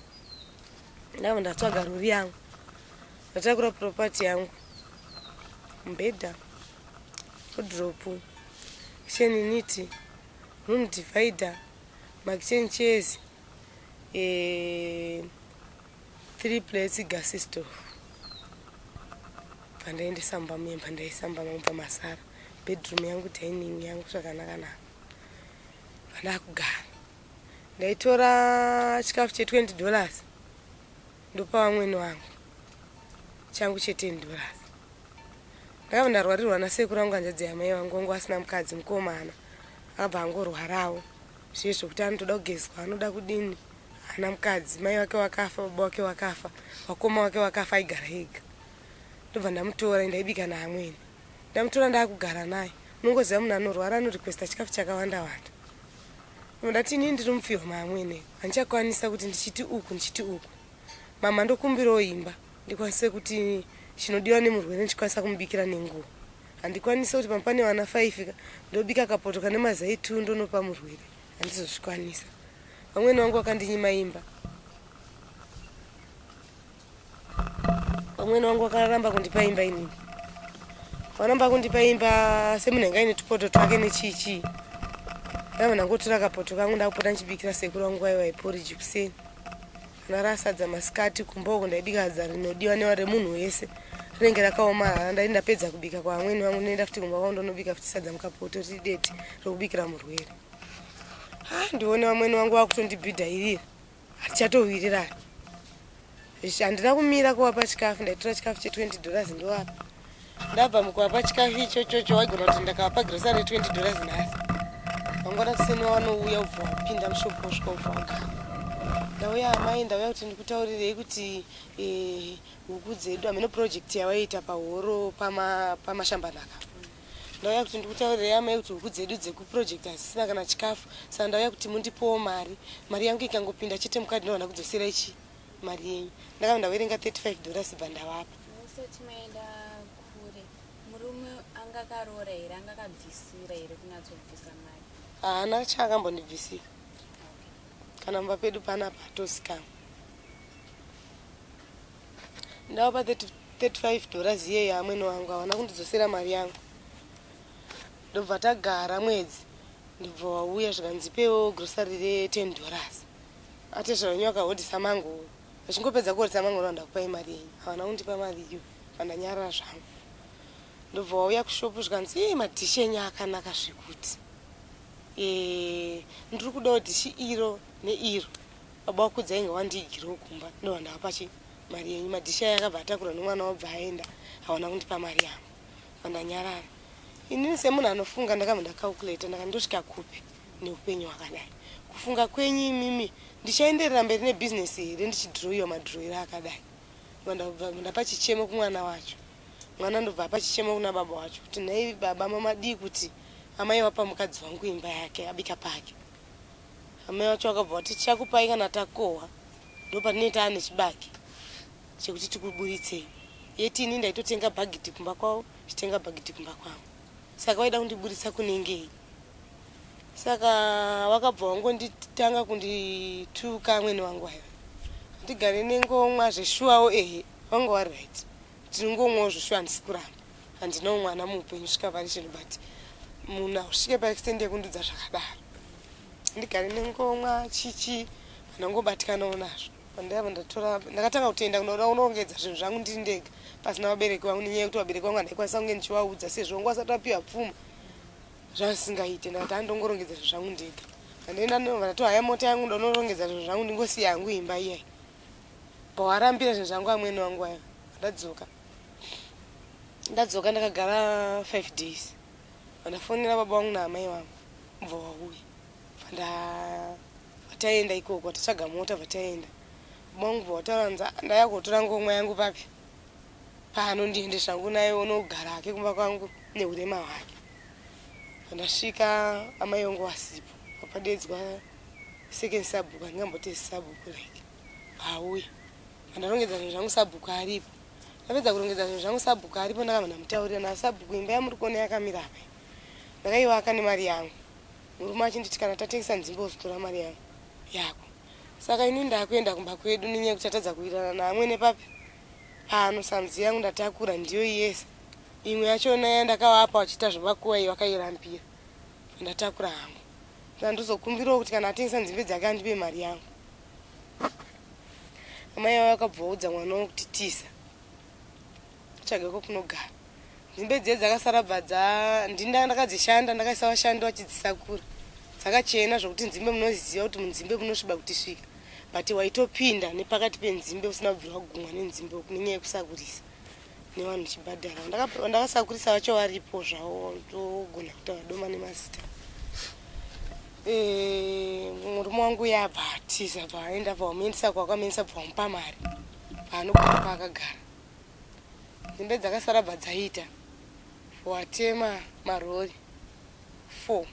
Ndakabva ndatsvaga rori yangu. Ndatakura property yangu. Mubhedha, wardrobe, kitchen unit, room divider, makitchen chairs, eh, three plates gas stove. Bva ndaendesa mumba muye bva ndaisa mumba mangu bva masara bedroom yangu dining yangu zvakanaka naka. Bva ndakugara. Ndaitora chikafu che 20 dollars ndopa vamwene vangu changu che 10 dollars. Ndakabva ndarwarirwa nasekuru vangu hanzvadzi yamai vangu wangu asina mukadzi mukomana akabva angorwarawo zviye zvekuti anotoda kugezwa anoda kudini haana mukadzi mai vake wakafa baba wake wakafa vakoma wake wakafa aigara ega ndobva ndamutora ndaibika naamwene ndamutora ndaakugara naye unongoziva munhu anorwara anorequesta chikafu chakawanda wanda ndati inini ndiri mupfihwa maamwene handichakwanisa kuti ndichiti uku ndichiti uku mama ndokumbirawo imba ndikwanise kuti chinodiwa nemurwere ndichikwanisa kumubikira nenguva handikwanise kuti pamba pane vana 5 ka ndobika kapoto kane mazai 2 ndonopa murwere handizozvikwanisa vamwene vangu vakandinyima imba vamwene vangu vakaramba kundipa imba inini varamba kundipa imba semunhu anga aine tupoto twake nechii chii ndava ndangotora kapoto kangu ndakupota ndichibikira sekuru vangu vaiva iporiji kuseni kana rasadza masikati kumba uko ndaibika sadza rinodiwa newa remunhu wese rinenge rakaomarara ndai ndapedza kubika kwavamweni vangu ndinoenda futi kumba kwangu ndonobika futi sadza mukapoto riri dete rokubikira murwere ha ndione vamweni vangu vakutondibhidha irira hatichatowirirani handina kumira kuvapa chikafu ndaitora chikafu che20 dollars ndovapa ndabva mukuvapa chikafu ichochocho waigona kuti ndakavapa grocery 20 dollars nhasi mangwana kuseni wanouya ubva wapinda mushopu wosvika ubva wagara ndauya amai ndauya kuti ndikutaurirei kuti eh, huku dzedu hameno project yawaiita pahoro pamashambanaka ndauya kuti ndikutaurirei amai kuti huku dzedu dzekuproject hadzisina kana chikafu saka ndauya kuti mundipowo mari mari yangu ikangopinda chete mukadhi ndinowana kudzosera ichi mari yenyu ndakava ndaverenga 35 dollars bva ndavapa musati maenda kure murume anga akaroora here anga akabvisira here kunyatsobvisa mari haana chaakambondibvisira kana mumba pedu panapa hatozikamwa ndavapa 35 dollars iyeyo amwene wangu havana kundidzosera mari yangu ndobva tagara mwedzi ndobva wauya zvikanzi pewo grocery re 10 dollars atezvara wenyu vakahodhisa mango vachingopedza kuhodhisa mango ndova ndakupai mari yenyu havana kundipa mari iyo vandanyarara zvangu ndobva wauya kushopu zvikanzi ii madhishi enyu akanaka zvekuti e, ndiri kudawo dhishi iro neiro baba wakudza inge wandiigirawo kumba ndobva ndavapa chi mari yenyu madhishi aya akabva atakurwa nemwana wabva aenda hawana kundipa mari yangu vandanyarara inini semunhu anofunga ndakabva ndacalculata ndaka ndosvika kupi neupenyu hwakadai kufunga kwenyu imimi ndichaenderera mberi nebhizinesi here ndichidhiroyiwa madhiroyiro akadai ndapa chichemo kumwana wacho mwana ndobva apa chichemo kuna baba wacho kuti nhai baba mamadii kuti amai vapa mukadzi wangu imba yake abika pake amai vacho vakabva vati tichakupai kana takohwa ndopatinenge taa nechibage chekuti tikuburitsei yeti ini ndaitotenga bhagidhi kumba kwavo chitenga bhagidhi kumba kwangu saka vaida kundiburitsa kunengei saka vakabva vangonditanga kundituka amwene vangu ayo Ndigare nengomwa zveshuwawo ehe vanga vari right. Tinongomwawo zveshuwa handisi kuramba. Handinawo mwana muupenyu svika pari zvino but munhu hausvike paextend yekundudza zvakadaro. Ndigare nengomwa chichi vandangobatikanawo nazvo. Pandaiva ndatora ndakatanga kutoenda kunoda kunorongedza zvinhu zvangu ndiri ndega pasina vabereki vangu nenyaya yekuti vabereki vangu handaikwanisa kunge ndichivaudza sezvo vangu vasati vapiwa pfuma zvasingaite ndakati andongorongedza zvinhu zvangu ndega ndandoenda ndatohaya mota yangu ndonorongedza zvinhu zvangu ndingosiya hangu imba iyai pawarambira zvinhu zvangu amwene wangu ayo ndadzoka ndadzoka ndakagara five days vandafonera baba vangu naamai vangu bva wauya vanda vataenda ikoko tatsvaga mota vataenda baba vangu bva wataura nza ndaya kotora ngomwa yangu papi pano ndiende zvangu naye onogara hake kumba kwangu nehurema hwake Pandasvika amai vangu vasipo papadedzwa second sabhuku handingamboti sabhuku like pauya pandarongedza zvinhu zvangu sabhuku aripo ndapedza kurongedza zvinhu zvangu sabhuku aripo ndakabva ndamutaurira nasabhuku imba yamuri kuona yakamira apa ndakaivaka nemari yangu murume achinditi kana tatengesa nzimbe uzotora mari yangu yako saka ini ndakuenda kumba kwedu nenyaya yekuti tatadza kuwirirana naamwene papi pano samzi yangu ndatakura ndiyo yese Imwe yachona yandakavapa vachiita zvemakuva iyi vakairambira ndatakura hangu. Ndandozokumbirawo kuti kana atengesa nzimbe dzake andipe mari yangu. Amai vavo vakabva vaudza mwana wavo kuti tiza tsvage kwekunogara. Nzimbe dziye dzakasara bva dza ndini ndakadzishanda ndakaisa vashandi vachidzisakura. Dzakachena zvokuti nzimbe munoziva kuti munzimbe munosviba kuti svika but waitopinda nepakati penzimbe usina kubvira wagumwa nenzimbe nenyaya yekusakurisa. nevanhu chibhadhara vandakasakurisa vacho varipo zvavo togona kuita vadoma nemazita eh, murume wangu uye abva atiza bva aenda bva wamuendesa kwakamuendesa bva wamupa mari paanogara paakagara hembe dzakasara bva dzaita watema marori four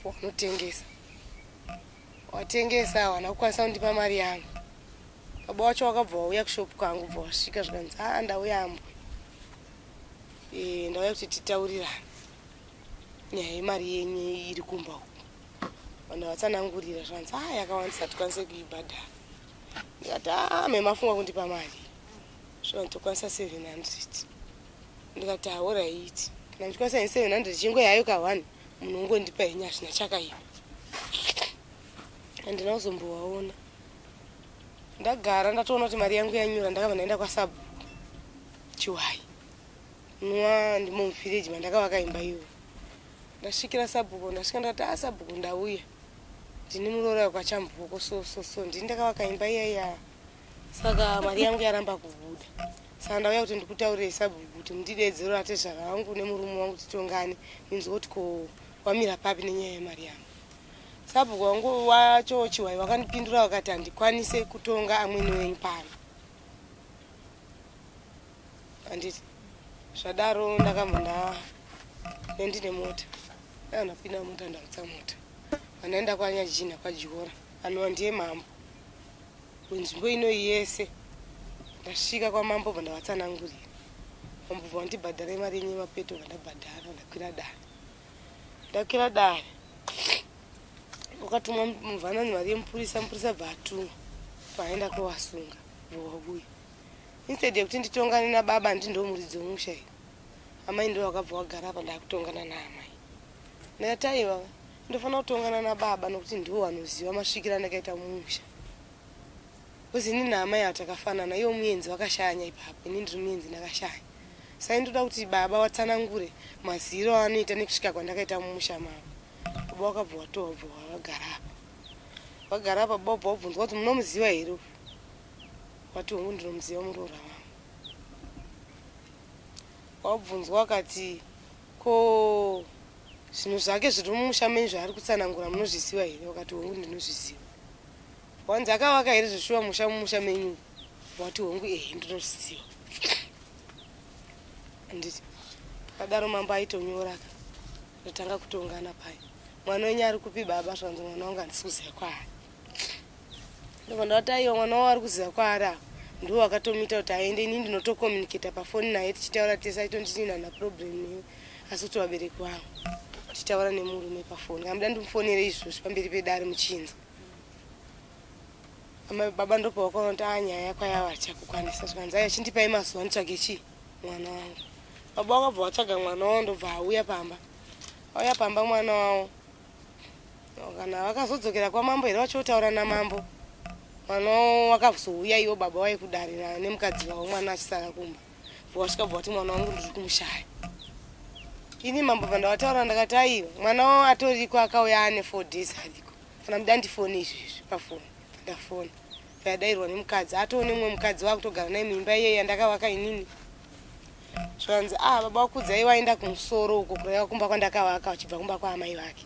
wanotengesa watengesa hawana kukwanisa kundipa mari yangu Baba wacho wakabva wauya kushop kwangu bva wasvika zvikanzi aa ndauya ambwe e, ndauya kuti titaurirane nyaya yemari yenyu iri kumba uku vanhu vatsanangurira zvikanzi aa yakawandisa tikwanise kuibhadhara ndikati aa memafunga kundipa mari zvikanzi tokwanisa 700 ndikati haoraiti kana muchikwanisa 700 chingo yayo ka one munhu ungondipa henyu hazvina chakaipa handina kuzombowaona Ndagara ndatoona kuti mari yangu yanyura ndakabva ndaenda kwasabhuku Chiwai nwa ndimo muvillage mandakavaka imba iyoyo ndasvikira sabhuku ndasvika ndakati a ah, sabhuku ndauya ndini muroora wekwachamboko so so so ndini ndakavaka imba iya iya saka mari yangu yaramba kubuda saka ndauya kuti ndikutaurirei sabhuku kuti mundidedzero atezvara vangu nemurume wangu titongane ndinzwe kuti ko wamira papi nenyaya yemari yangu Sabhuku wangu wacho Chihwai vakandipindura vakati handikwanise kutonga amwene wenyu pano. Handiti zvadaro ndakabva nda nendine mota dai ndapinda mota ndarutsa mota vandaenda kwanyajina kwadyora anova ndiye mambo wenzvimbo inoyi yese ndasvika kwamambo bva ndavatsanangurira mambo bva vandibhadhara imari yenyu yemapeto bva ndabhadhara ndakwira dare Ndakwira dare wakatumwa mubvana mari yemupurisa mupurisa bva atumwa paenda kovasunga vovabuya instead yekuti nditongane nababa handi ndo muridzi wemusha here amai ndo vakabva vagara apa ndakutongana naamai ndakati aiwa ndofanira kutongana nababa nokuti ndiwo vanoziva masvikiro andakaita mumusha Bcoz ini naamai ava takafanana ivo muenzi vakashanya ipapo ini ndiri muenzi ndakashanya sai ndoda kuti baba watsanangure maziro aanoita nekusvika kwandakaita mumusha mavo baba wakabva watowa bva wagara apa vagara apa baba wabva wabvunzwa kuti munomuziva here uyu wati hongu ndinomuziva muroora wangu wabvunzwa akati ko zvinhu zvake zviri mumusha menyu zvaari kutsanangura munozviziva here wakati hongu ndinozviziva Wanzi akavaka here zveshuwa musha mumusha menyu? Wati hongu ehe ndinozviziva. Handiti pakadaro mambo aitonyora ka ndotanga kutongana paye. Mwana wenyu ari kupi baba? Zvanzi mwana wangu handisi kuziva kwaari. Ndobva ndati aiwa mwana wavo ari kuziva kwaari ava ndiwo wakatomuita kuti aende ini ndinotokomuniketa pafoni naye tichitaura tese aitonditi ini handina problem newe asi kuti vabereki vangu tichitaura nemurume pafoni kamuda ndimufonere izvozvi pamberi pedare muchinzwa. Amai baba ndopavakaona kuti aa nyaya yako yava hatichakukwanisa zvikanzi aiwa chindipai mazuva nditsvage chii mwana wangu. Baba vakabva vatsvaga mwana wavo ndobva auya pamba. Auya pamba mwana wavo kana vakazodzokera kwamambo here vachotaura namambo mwana wavo wakazouya iwo baba vaye kudare nemukadzi wavo mwana achisara kumba wasvika bva wati mwana wangu ndiri kumushaya ini mambo bva ndavataura ndakati aiwa mwana wavo atoriko akauya ane four days ariko kana muda ndifone izvezvi pafoni ndafona yadairwa nemukadzi atoo nemumwe mukadzi wakutogara naye muimba iye yandakavaka inini zvanzi ah baba wakudzai waenda kumusoro uko kureva kumba kwandakavaka vachibva kumba kwaamai vake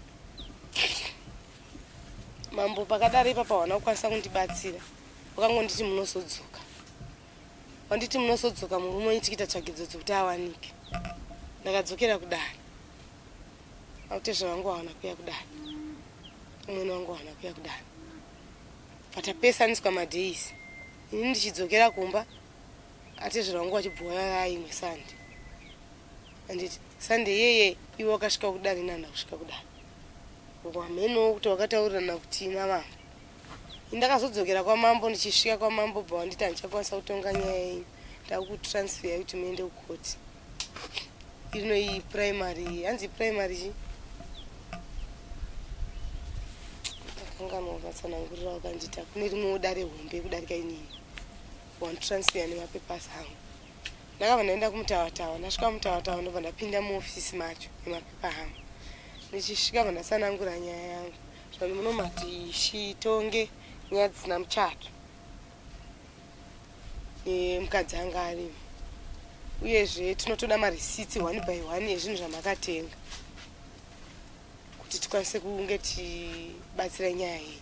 mambo pakadaro ipapa hawana kukwanisa kundibatsira wakangonditi munozodzoka wanditi munozodzoka murume wenyu tichiita tsvagidzo dzekuti awanike ndakadzokera kudare Autezva vangu hawana kuya kudare. Umweni wangu hawana kuya kudare. Patapesaniswa madays. Ini ndichidzokera kumba atezvera vangu vachibva vaya imwe Sunday. Anditi Sunday iyeye iwe wakasvika kudare nana kusvika kudare. Wamhenowo kuti wakataurirana kuti namambo. Ini ndakazodzokera kwamambo ndichisvika kwamambo bva wanditi handichakwanisa kutonga nyaya yenyu. Ndakukutransfer kuti muende kukoti. Ino iyi primary hanzi primary chi ndakanganwa vatsanangurira vakanditi kune rimwewo dare hombe kudarika inini wanditransfer nemapepers angu ndakabva ndaenda kumutawatawa ndasvika mutawatawa ndobva ndapinda muofisi macho nemapepa angu ndichisvika bva ndatsanangura nyaya yangu zvanzi munomati shitonge nyaya dzisina muchato nemukadzi anga arimo uyezve tinotoda marisitsi one by one ezvinhu zvamakatenga kuti tikwanise kunge tibatsira nyaya yenyu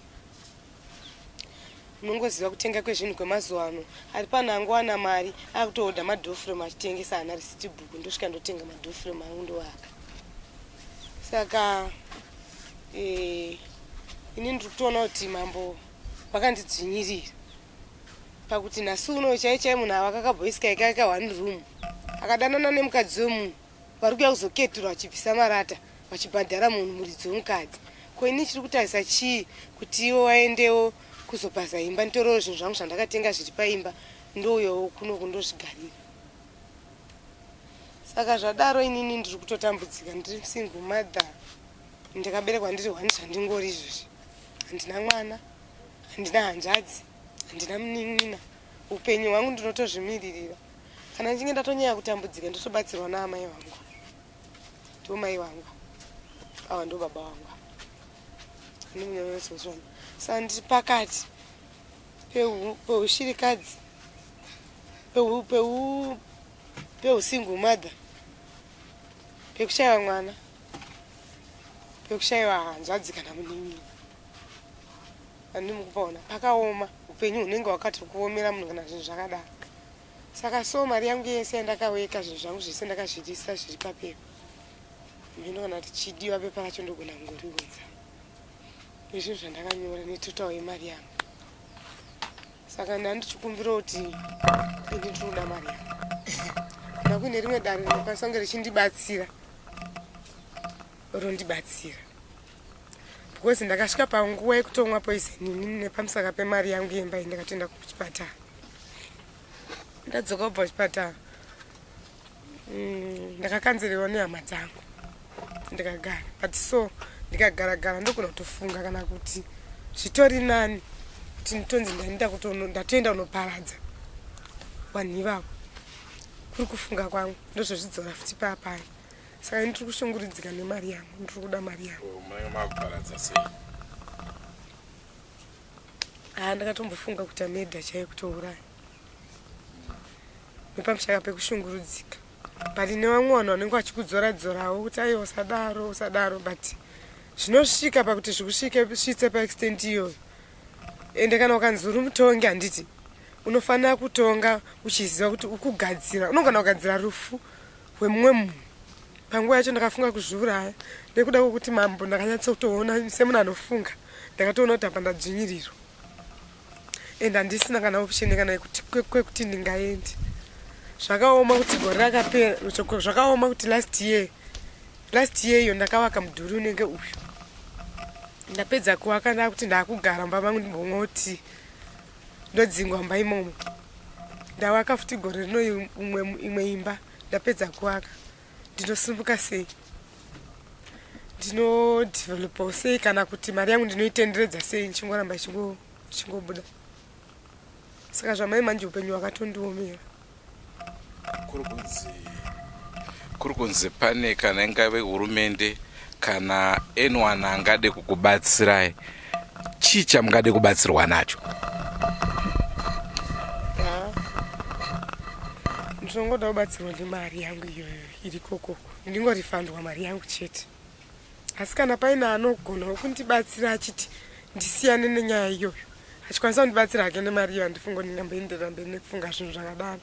munongoziva kutenga kwezvinhu kwemazuva ano ari pano angowana mari akutoodha madofrem achitengesa haana risiti bhuku ndosvika ndotenga madofrem angu ndoaka saka eh, ini ndiri kutoona kuti mambo vakandidzvinyirira pakuti nhasi uno chai chai munhu ava kakabhoisika ikaika one room akadanana nemukadzi wemunhu vari kuya kuzoketura vachibvisa marata vachibhadhara munhu muridzi wemukadzi ko ini chiri kutarisa chii kuti iwo waendewo kuzopaza imba nditorewo zvinhu zvangu zvandakatenga zviri paimba ndouyawo kuno kundozvigarira saka zvadaro inini ndiri kutotambudzika ndiri single mother ndakaberekwa ndiri one zvandingori izvozvi handina mwana handina hanzvadzi handina munin'ina upenyu hwangu ndinotozvimiririra kana ndichinge ndatonyanya kutambudzika ndotobatsirwa naamai vangu ndivo mai vangu ava ndo baba vangu anonyanyosozvona saka ndiri pakati peushirikadzi peusingle mother pekushaiwa mwana pekushaiwa hanzvadzi kana munin'ina andimukupaona pakaoma upenyu hunenge hwakati kuomera munhu kana zvinhu zvakadaro saka so mari yangu yese yandakaweka zvinhu zvangu zvese ndakazvirisa zviri papepa mhino kana tichidiwa pepa racho ndogona kungoriunza nezvinhu zvandakanyora netotal yemari yangu saka ndandichikumbira kuti ini ndiri kuda mari yangu kana kuine rimwe dare rinokwanisa kunge richindibatsira rondibatsira because ndakasvika panguva yekutomwa poison inini nepamusaka pemari yangu yemba iyi ndakatoenda kuchipatara ndadzoka kubva kuchipatara mm, ndakakanzererwa nehama dzangu ndikagara but so ndikagara gara ndogona kutofunga kana kuti zvitori nani kuti nditonzi ndaenda ndatoenda kunoparadza vanhu ivavo kuri kufunga kwangu ndozvozvidzora futi paapaya saka ini ndiri kushungurudzika nemari yangu ndiri kuda mari yangu munenge makuparadza sei haa ndakatombofunga kuita murder chaiyo kutouraya nepamushaka pekushungurudzika but nevamwe vanhu vanenge vachikudzora dzorawo kuti aiwa usadaro usadaro but zvinosvika pakuti zvikusvike svitse paextent iyoyo ende kana ukanzi uri mutongi handiti unofanira kutonga uchiziva kuti ukugadzira unogona kugadzira rufu rwemumwe munhu panguva yacho ndakafunga kuzviuraya nekuda kwekuti mambo ndakanyatsotoona semunhu anofunga ndakatoona kuti apa ndadzvinyirirwa and handisina kana option kana kwekuti ndingaendi zvakaoma kuti gore rakapera zvakaoma kuti last year last year iyo ndakavaka mudhuri unenge uyu ndapedza kuvaka ndakuti ndakugara mumba mangu ndimbomwa tea. Ndodzingwa mumba imomo. Ndavaka futi gore rino imwe imba ndapedza kuvaka. Ndinosimbuka sei? Ndinodevelopawo sei kana kuti mari yangu ndinoitenderedza sei ndichingoramba ichingobuda? Saka zvamai manje upenyu hwakatondiomera. Kuri kunzi pane kana ingave hurumende kana anyone angade kukubatsirai, chii chamungade kubatsirwa nacho? Ndinongoda kubatsirwa nemari yangu iyoyo iri kokoko, ndingorifandwa mari yangu chete. Asi kana paine anogonawo kundibatsira achiti ndisiyane nenyaya iyoyo, achikwanisa kundibatsira hake nemari iyo, handifungo ndingamboenderera mberi nekufunga zvinhu zvakadaro.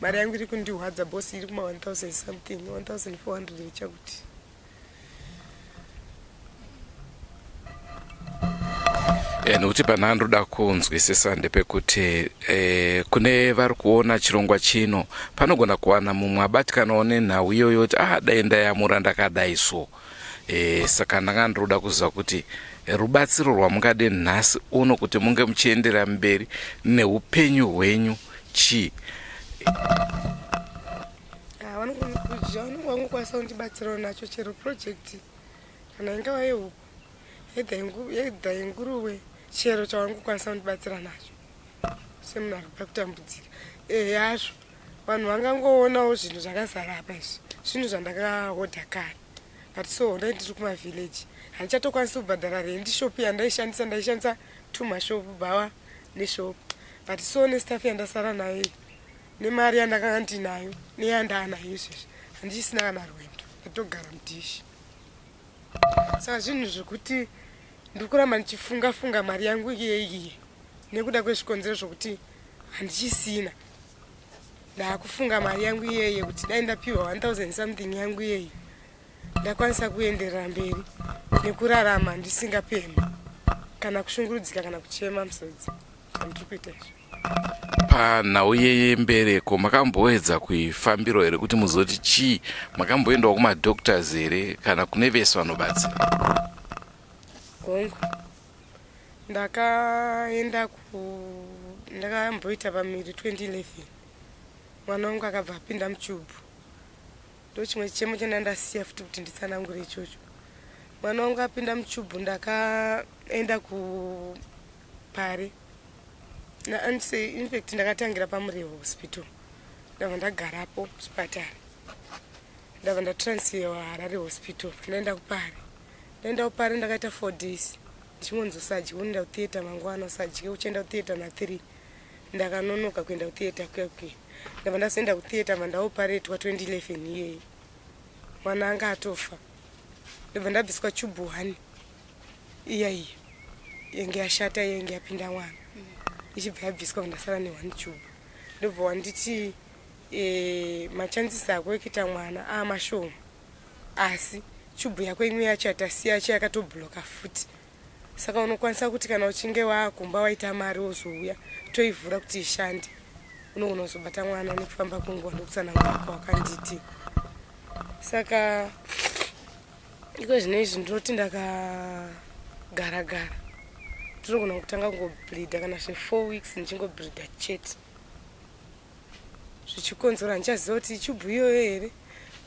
Mari yangu iri kundihwadza boss, iri kuma 1000 something, 1400 ichakuti. Nekuti pana ndoda kunzwisisa ndepekuti kune vari kuona chirongwa chino panogona kuwana mumwe abatikanawo nenhau iyoyo kuti ah, dai ndayamura ndakadai so. Saka ndanga ndoda kuziva kuti rubatsiro rwamungade nhasi uno kuti munge muchiendera mberi neupenyu hwenyu chii? Vanongokwanisa kundibatsirawo nacho chero project kana ingava yehuku, yedha yenguruve, chero chavangokwanisa kundibatsira nacho semunhu ari kuda kutambudzika. Ehe hazvo vanhu vangangoonawo zvinhu zvakazara apa, izvi zvinhu zvandakahodha kare, but so ndai ndiri kumavhillaji, handichatokwanisi kubhadhara rendi shop yandaishandisa. Ndaishandisa two mashop, bhawa neshop, but so nestaff yandasara nayo iyi nemari yandakanga ndinayo neyandaanayo izvezvi, handichisina kana rwendo, ndatogara mudhishi. Saka zvinhu zvekuti ndiri kuramba ndichifunga funga mari yangu iyeiye nekuda kwezvikonzero zvokuti handichisina, ndaakufunga mari yangu iyeye kuti dai ndapiwa 1000 something yangu iyeye, ndakwanisa kuenderera mberi nekurarama ndisingapembi kana kushungurudzika kana kuchema musodzi zvandiri kuita izvi. Panhau yembereko makamboedza kuifambiro here kuti muzoti chii? Makamboendawo kumadoctors here kana kune vese vanobatsira? Hongu, ndakaenda ku ndakamboita pamiri 2011, mwana wangu akabva apinda muchubhu. Ndo chimwe chichemo chandandasiya futi kuti nditsanangure ichocho. Mwana wangu apinda muchubhu, ndakaenda kupare, infact ndakatangira paMurevo Hospital, ndabva ndagarapo kuchipatara, ndabva ndatransferwa Harare Hospital. Ndaenda kupare, ndaenda kupare, ndakaita 4 days ndichingonzi usadye, unoenda kutheatre mangwana, usadye, uchienda kutheatre na3. Ndakanonoka kuenda kutheatre kuya kuya, ndabva ndazoenda kutheatre, bva ndaoparetwa 2011 iyeyi. Mwana anga atofa, ndobva ndabviswa chubhu 1 iya iya yenge yashata, yenge yapinda mwana, ichibva yabviswa, ndasara ne1 tube. Ndobva wanditi machances ako ekuita mwana aamashoma, asi chubhu yako imwe yacho yatasiya yacho yakatobloka futi, saka unokwanisa kuti kana uchinge waakumba waita mari wozouya toivhura kuti ishande, unogona kuzobata mwana nekufamba kwenguva. Ndokutsanangura kwawakanditi. Saka iko zvino izvi ndinoti ndakagara gara ndinogona kutanga kungobleeda kana zve4 weeks, ndichingobleeda chete, zvichikonzera handichaziva kuti chubhu iyoyo here,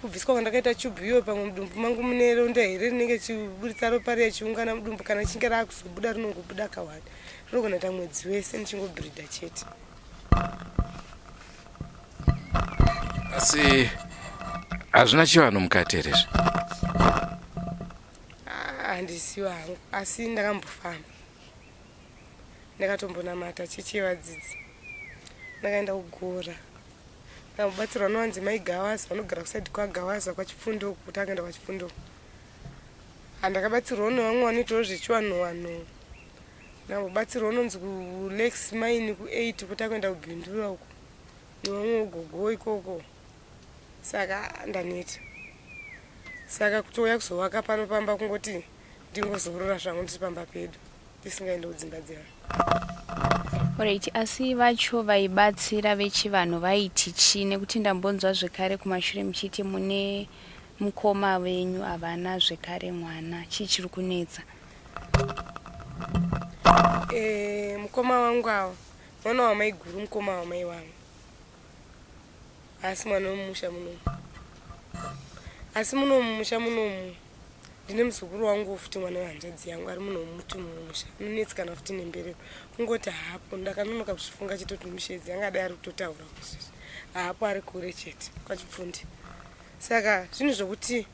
kubviswa kwandakaita chubhu iyoyo, pamwe mudumbu mangu mune ronda here rinenge chiburitsa ropa riya chiungana mudumbu. Kana chinge raakuzobuda rinongobuda kawanda, rinogona kuita mwedzi wese ndichingobleeda chete. Asi hazvina chivanhu mukati here izvi? Handisiwa hangu, asi ndakambofamba, ndakatombonamata chechi yevadzidzi, ndakaenda kugora, ndakambobatsirwa novanzi Mai Gawaza, vanogara kusaidi kwaGawaza kwaChipfundo, kuti akaenda kwaChipfundo. Handakabatsirwawo nevamwe vanoitawo zvechivanhu vanhu, ndakambobatsirwa unonzi kuLex Mine ku8 kuti akuenda kuBindura uko nevamwe gogo ikoko. Saka ndaneta, saka kutouya kuzovaka pano pamba kungoti ndingozorora zvangu ndiri pamba pedu, ndisingaende kudzimba dzevanhu. Alright, asi vacho vaibatsira vechivanhu vaiti chii? Nekuti ndambonzwa zvekare kumashure muchiti mune mukoma venyu havana zvekare mwana. Chii chiri kunetsa? Mukoma wangu avo. Mwana wamaiguru mukoma wamai vangu. Asi mwana wemumusha munomu. Asi munomu mumusha munomu ndine muzukuru wangu futi mwana wehanzvadzi yangu ari muno muti mumusha anonetsekana futi nembereko kungoti haapo ndakanonoka kuzvifunga chete kuti mushedzi angadai ari kutotaura izvizvi haapo ari kure chete kwachipfundi saka zvinhu zvokuti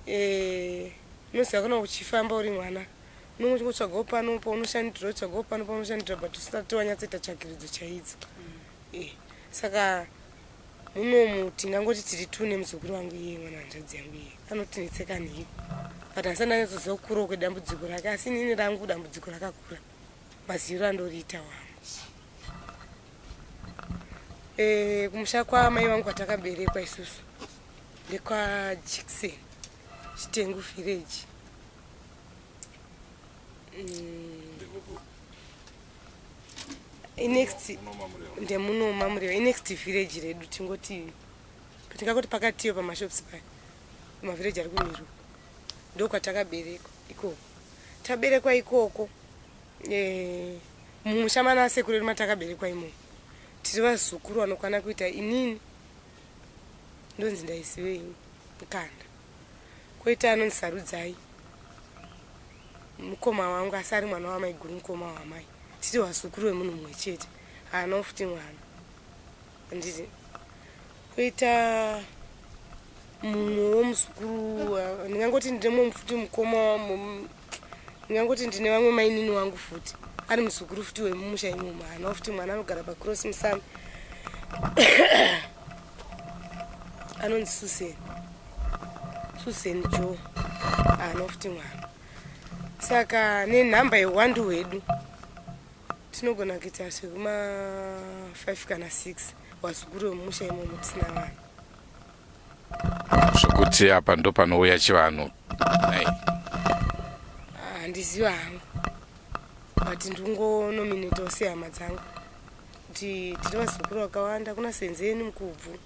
eh, unoziva kana uchifamba uri mwana unenge uchingotsvagawo pano paunoshandira utsvagawo pano paunoshandira but usati wanyatsoita tsvagiridzo chaidzo mm. eh, saka munomu tingangoti tiri two nemuzukuru wangu iye mwana hanzvadzi yangu iye anotinetseka nhiyo but handisati ndanyatsoziva kukurawo kwedambudziko rake asi inini rangu dambudziko rakakura maziviro andoriita wangu e, kumusha kwamai vangu kwatakaberekwa isusu ndekwajikson chitengu village mm. Inext ndemuno mamurewa inext village redu tingoti tingangoti pakatiyo pamashops paya mavillage ari kumiru ndokwatakaberekwa ikoko taberekwa ikoko eh, mumusha mana asekuru edu matakaberekwa imomo tiri vazukuru vanokwana kuita inini ndonzi ndaisivei mukanda koita anonzi sarudzai mukoma wangu asi ari mwana wamaiguru mukoma wamai tiri vazukuru vemunhu mumwe chete haana futi mwana handiti koita mumwe womuzukuru ndingangoti ndine mumwe futi mukoma ndingangoti ndine vamwe mainini wangu futi ari muzukuru futi wemumusha imomo haana futi mwana anogara pacross musami anonzi susan susan joe haana futi mwana saka nenhamba yeuwandu hwedu tinogona kuita zvekuma 5 kana 6 vazukuru vemumusha imomo tisina vana zvekuti apa ndo panouya chivanhu nai handiziva hangu but ndingonominetawo sehama dzangu kuti tiri vazukuru vakawanda kuna senzeni mukubvu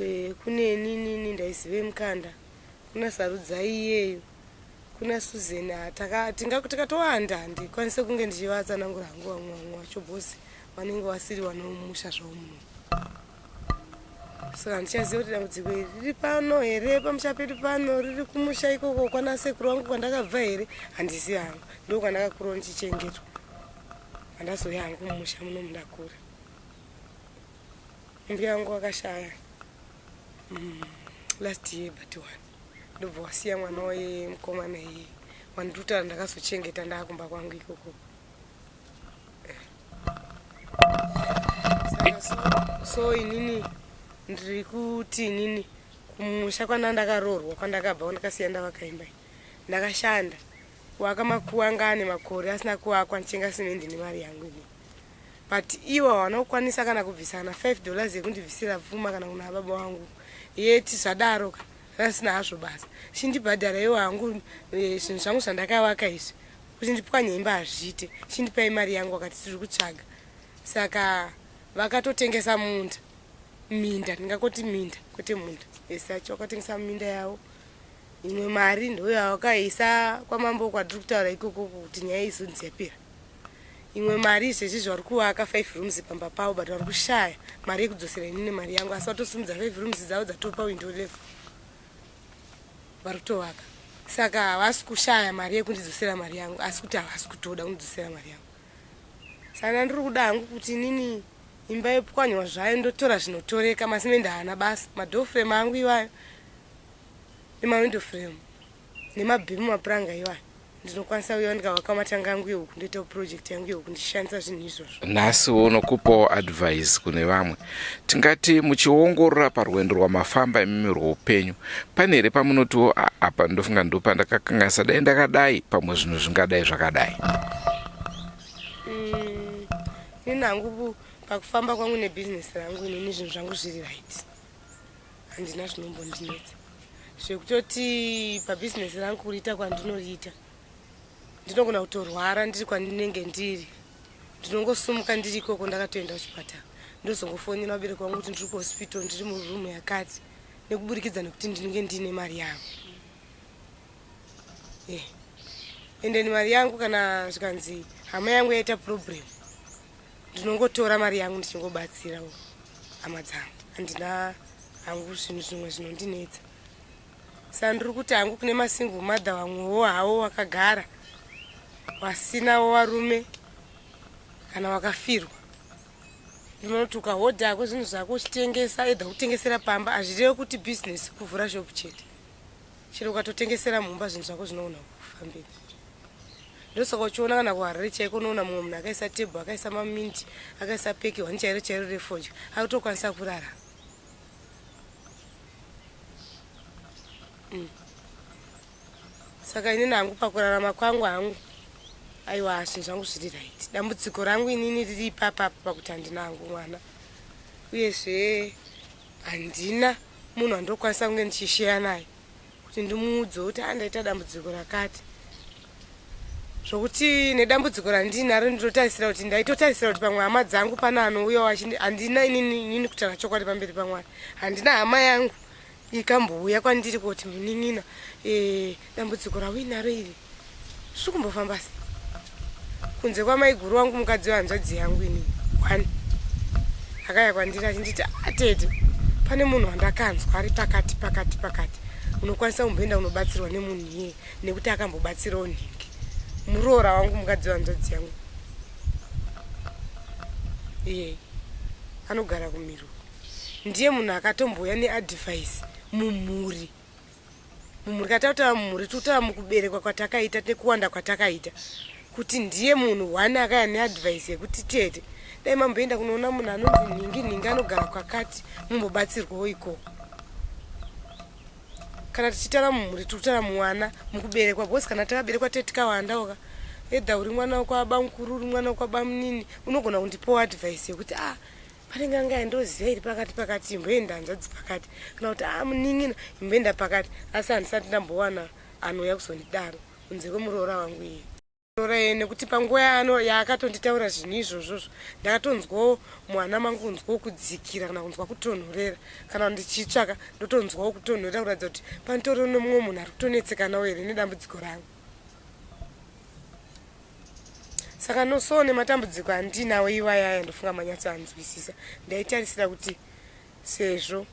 eh, kune ninini ndaizive mukanda kuna sarudzai iyeyo kuna Susan ah, tikatowanda handikwanise kunge ndichivatsanangura hangu vamwe vamwe vacho bosi vanenge vasiri vanomusha zvavo muno saka handichaziva kuti dambudziko iri riri pano here pamusha pedu pano riri kumusha ikoko kwana sekuru vangu kwandakabva here handizivi hangu ndo kwandakakurawo ndichichengetwa handazouya hangu mumusha muno mundakura mbuya vangu vakashaya mm, last year but one ndobva wasiya mwana waye mukomana iye wandikutaura ndakazochengeta ndaakumba kwangu ikoko eh. saka so, so inini ndiri kuti inini kumusha kwana ndakaroorwa kwandakabva kwandakasiya ndavaka imba ndakashanda kuaka makuwa anga ane makore asina kuakwa ndichenga simendi nemari yangu ini but ivo havana kukwanisa kana kubvisa kana 5 dollars yekundibvisira pfuma kana kuna baba wangu yeti zvadaro ka vasina hazvo basa chindibhadhara iwo hangu eh, zvinhu zvangu zvandakavaka izvi kuti ndipwanye imba hazviite chindipai mari yangu akati tiri kutsvaga saka vakatotengesa munda minda ndingakoti minda kwete munda ese acho vakatengesa minda yavo imwe mari ndoyavakaisa kwamambo kwatiri kutaura ikoko kuti nyaya izonzi yapera imwe mari izvezvi zvari kuvaka five rooms pamba pavo but vari kushaya mari yekudzosera inini mari yangu asi vatosimudza five rooms dzavo dzatopa window level vari kutovaka saka havasi kushaya mari yekundidzosera mari yangu asi kuti havasi kutoda kundidzosera mari yangu saka ndiri kuda hangu kuti inini imba yopwanywa zvayo ndotora zvinotoreka masimende haana basa madoframe angu iwayo nemawindow frame nemabhimu mapuranga iwayo ndinokwanisa uya ndikavaka matanga angu ehuku ndoita project yangu yehuku ndichishandisa zvinhu izvozvo nhasi unokupawo advice kune vamwe tingati muchiongorora parwendo rwamafamba imimi rweupenyu pane here pamunotiwo apa ndofunga ndopandakakanganisa dai ndakadai pamwe zvinhu zvingadai zvakadai mm, ini hangu pakufamba kwangu nebhizinesi rangu inini zvinhu zvangu zviri right handina zvinombondinetsa zvekutoti pabhizinesi rangu kuriita kwandinoriita ndinogona kutorwara ndiri kwandinenge ndiri ndinongosumuka ndiri ikoko ndakatoenda kuchipatara ndozongofonera vabereki vangu kuti ndiri kuhospital ndiri murumu yakati nekuburikidza nekuti ndinenge ndiine mari yavo eh. ende ni mari yangu kana zvikanzi hama yangu yaita problem Ndinongotora mari yangu ndichingobatsirawo hama dzangu, handina hangu zvinhu zvimwe zvinondinetsa. Saka ndiri kuti hangu kune masingle mother vamwewo hawo wakagara wasinawo varume kana wakafirwa, ndinoti ukahodha hako zvinhu zvako uchitengesa, either kutengesera pamba, hazvireve kuti business kuvhura shop chete. Chero ukatotengesera mumba zvinhu zvako zvinogona kufambira. Ndosaka uchiona kana kuHarare chaiko unoona mumwe munhu akaisa tebho, akaisa maminti, akaisa peki hwani chairo chairo refodya, akutokwanisa kurara. Saka inini hangu pakurarama kwangu hangu, aiwa, zvinhu zvangu zviri right. Dambudziko rangu inini riri ipapapa pakuti handina hangu mwana, uyezve handina munhu wandokwanisa kunge ndichisheya naye kuti ndimuudze kuti andaita dambudziko rakati. Zvokuti nedambudziko randinaro ndinotarisira kuti, ndaitotarisira kuti pamwe hama dzangu pane anouyawo achindi. Handina inini, inini kutaura chokwadi pamberi paMwari, handina hama yangu ikambouya kwandiri kuti, "Munin'ina, dambudziko rauinaro iri zviri kumbofamba sei?" Kunze kwamaiguru wangu, mukadzi wehanzvadzi yangu inini, one akauya kwandiri achinditi, "Atete, pane munhu wandakanzwa ari pakati pakati pakati, unokwanisa kumboenda kunobatsirwa nemunhu iyeye nekuti akambobatsirawo nhingi." Muroora wangu, mukadzi wehanzvadzi yangu iyeye anogara kuMiruko, ndiye munhu akatombouya neadvice mumhuri. Mumhuri katautaura, mumhuri tikutaura mukuberekwa kwatakaita nekuwanda kwatakaita, kuti ndiye munhu one akaya neadvice yekuti, "Tete, dai mamboenda kunoona munhu anonzi nhingi nhingi, anogara kwakati, mumbobatsirwawo ikoko." Kana tichitaura mumhuri, tiri kutaura muwana mukuberekwa, because kana takaberekwa tete tikawandawoka, either uri mwana wekwabamukuru, uri mwana wekwabamunini, unogona kundipawo advice yekuti, "Ah, pane nganga yandoziva iri pakati pakati, imboenda hanzvadzi pakati," kana kuti, "A, munin'ina, imboenda pakati." Asi handisati ndambowana anouya kuzondidaro kunze kwemuroora wangu iye, roora iye, nekuti panguva yaano yaakatonditaura zvinhu izvozvozvo, ndakatonzwawo muhana mangu kunzwawo kudzikira kana kunzwa kutonhorera. Kana ndichitsvaka ndotonzwawo kutonhorera, kuratidza kuti panitori nemumwe munhu ari kutonetsekanawo here nedambudziko rangu. Saka noso nematambudziko andinawo iwayaya, ndofunga manyatsoanzwisisa. Ndaitarisira kuti sezvo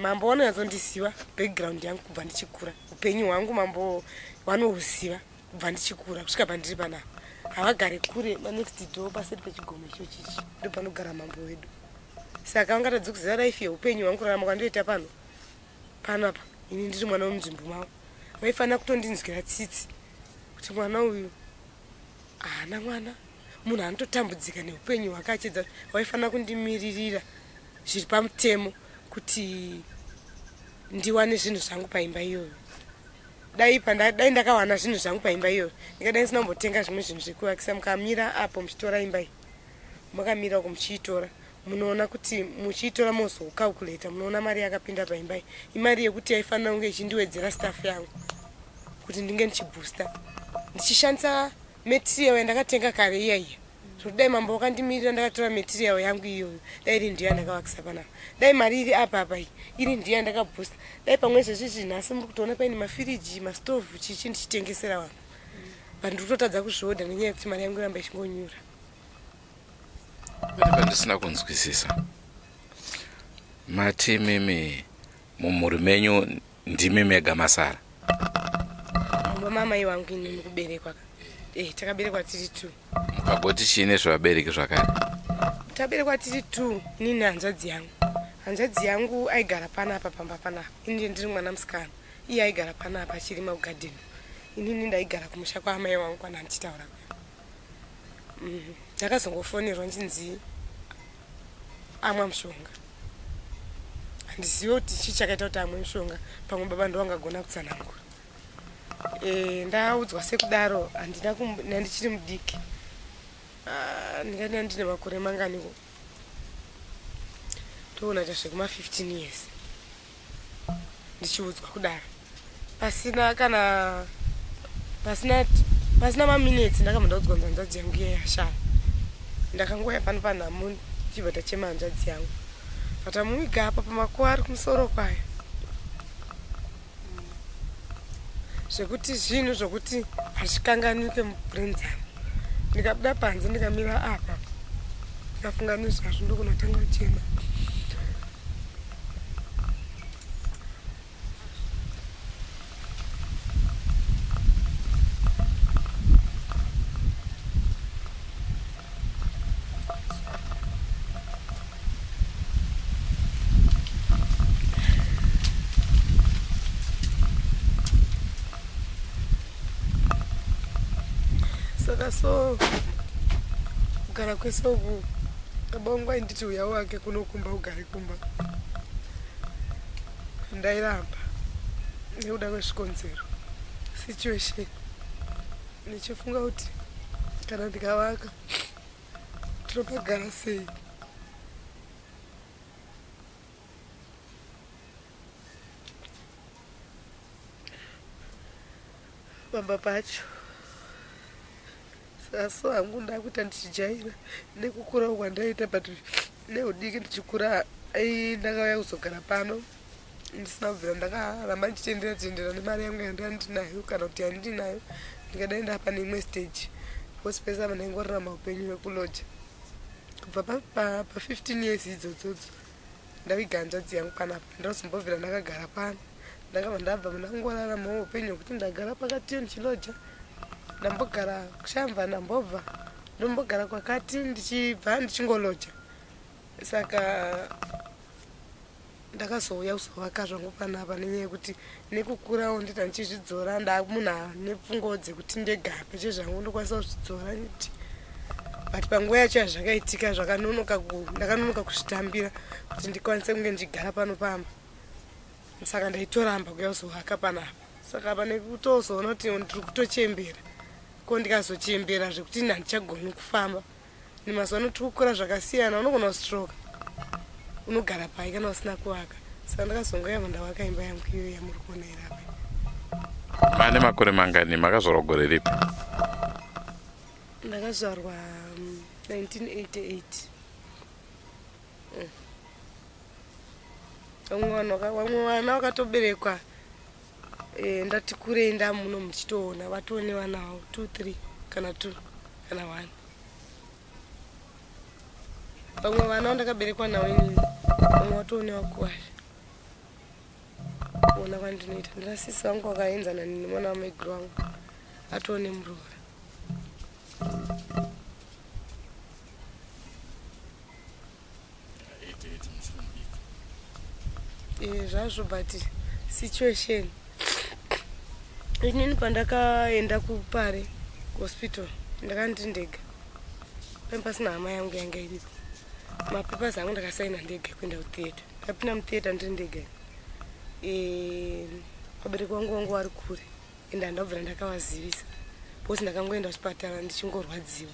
mambo vanonyatsondiziva background yangu kubva ndichikura, upenyu hwangu mambo vanohuziva kubva ndichikura kusvika pandiri panapa. Havagari kure, manext door paseri pechigomo icho chichi ndo panogara mambo wedu. Saka vangatadzi kuziva life yeupenyu hwangu, kurarama kwandoita pano panapa. Ini ndiri mwana wemunzvimbo mavo, vaifanira kutondinzwira tsitsi kuti mwana uyu haana mwana, munhu anototambudzika neupenyu hwake achedza. Vaifanira kundimiririra zviri pamutemo kuti ndiwane zvinhu zvangu paimba iyoyo. Dai ndakawana zvinhu zvangu paimba iyoyo, ndingadai ndisina kumbotenga zvimwe zvinhu zvekuvakisa. Mukamira apo muchitora imba iyi, makamira uko muchiitora, munoona kuti muchiitora mozocalculata, munoona mari yakapinda paimba iyi imari yekuti yaifanira kunge ichindiwedzera stuff yangu kuti ndinge ndichiboosta ndichishandisa material yandakatenga kare iya iya. Zvokuti dai mambo wakandimirira ndakatora material yangu iyoyo, dai iri ndiyo yandakavakisa panapa, dai mari iri apa apa iyi iri ndiyo yandakaboosta, dai pamwe zvezvizvi nhasi muri kutoona paine mafiriji, mastovhu, chichi, ndichitengesera vanhu, but ndiri kutotadza kuzviodha nenyaya yekuti mari yangu iramba ichingonyura. Pane pandisina kunzwisisa. Mati mimi mumhuri menyu ndimi mega masara? Mumba mamai wangu ini mukuberekwa takaberekwa tiri two. Mukagoti chii nezvevabereki zvakare? Taberekwa tiri two, inini nehanzvadzi yangu. Hanzvadzi yangu aigara panapa pamba panapa. Ini ndiri mwana musikana, iye aigara panapa achirima kugadheni. Inini ndaigara kumusha kwaamai wangu kwana ndichitaura. Ndakazongofonerwa nchinzi amwa mushonga. Handizivi kuti chii chakaita kuti amwe mushonga, pamwe baba ndo vangagona kutsanangura. Ndaudzwa sekudaro, handina nandichiri mudiki. Ah, ndingati ndine makore manganiko, toona ta zvekuma 15 years ndichiudzwa kudaro. Pasina kana pasina maminutes ndakabva ndaudzwa kunzi hanzvadzi yangu iye yashaya. Ndakangoya pano panhamo, tichibva tachema hanzvadzi yangu, vatamuviga apa pamakuva ari kumusoro kwayo. Zvekuti zvinhu zvokuti hazvikanganike mubrain dzangu. Ndikabuda panze, ndikamira apa. Ndafunga nezvazvo ndokunotanga kuchema. Saka so kugara kwese uku baba vangu vainditi uya wake kuno kumba ugare kumba ndairamba nekuda kwezvikonzero situation ndichifunga kuti kana ndikavaka tinopagara sei pamba pacho saso hangu ndakuita ndichijaira nekukura kwandaita but neudiki ndichikura ndakauya kuzogara pano ndisina kubvira ndakaramba ndichitendera tendera nemari yangu yandanga ndinayo kana kuti yandinayo ndikadai ndapa neimwe stage because pese apa ndaingorarama upenyu hwekuloja kubva pa15 years idzodzodzo ndaviga hanzvadzi yangu panapa ndazombobvira ndakagara pano ndakabva ndabva mundangoraramawo upenyu hwekuti ndagara pakatiyo ndichiloja ndambogara kushamva ndambobva ndombogara kwakati ndichibva ndichingoloja saka Ndakazouya kuzovaka zvangu panapa nenyaya yekuti nekukurawo ndita ndichizvidzora ndamunhu ane pfungwawo dzekuti ndega pachezvangu ndokwanisa kuzvidzora nditi but panguva yacho yazvakaitika zvakanonoka ndakanonoka kuzvitambira kuti ndikwanise kunge ndichigara pano pamba saka ndaitoramba kuya kuzovaka panapa saka pane kutozoona kuti ndiri kutochembera ko ndikazochembera zvekuti handichagoni kufamba nemazuva ano tiri kukura zvakasiyana unogona kustroka unogara pai kana usina kuvaka saka ndakazongoyava ndavaka imba yangu iyoyo yamuri kuona iri apa mane makore mangani makazvarwa gore ripi ndakazvarwa 1988 mm. Vamwe vana vakatoberekwa eh, ndati kurei ndamuno muchitoona vatone vana vavo 2 3 kana 2 kana 1 vamwe vana vandakaberekwa navo inini vamwe vatone vakuwasha kuona kwandinoita ndina sisi vangu vakaenzana nini mwana wamaiguru vangu atone muroora Eh, zvazvo but situation inini pandakaenda kupare kuhospital ndakanga ndiri ndega pane pasina hama yangu yanga iripo mapapers angu ndakasaina ndega kuenda kutheatre ndapinda mutheatre ndiri ndega eh, vabereki vangu vangu vari kure ende handabvira ndakavazivisa because ndakangoenda kuchipatara ndichingorwadziwa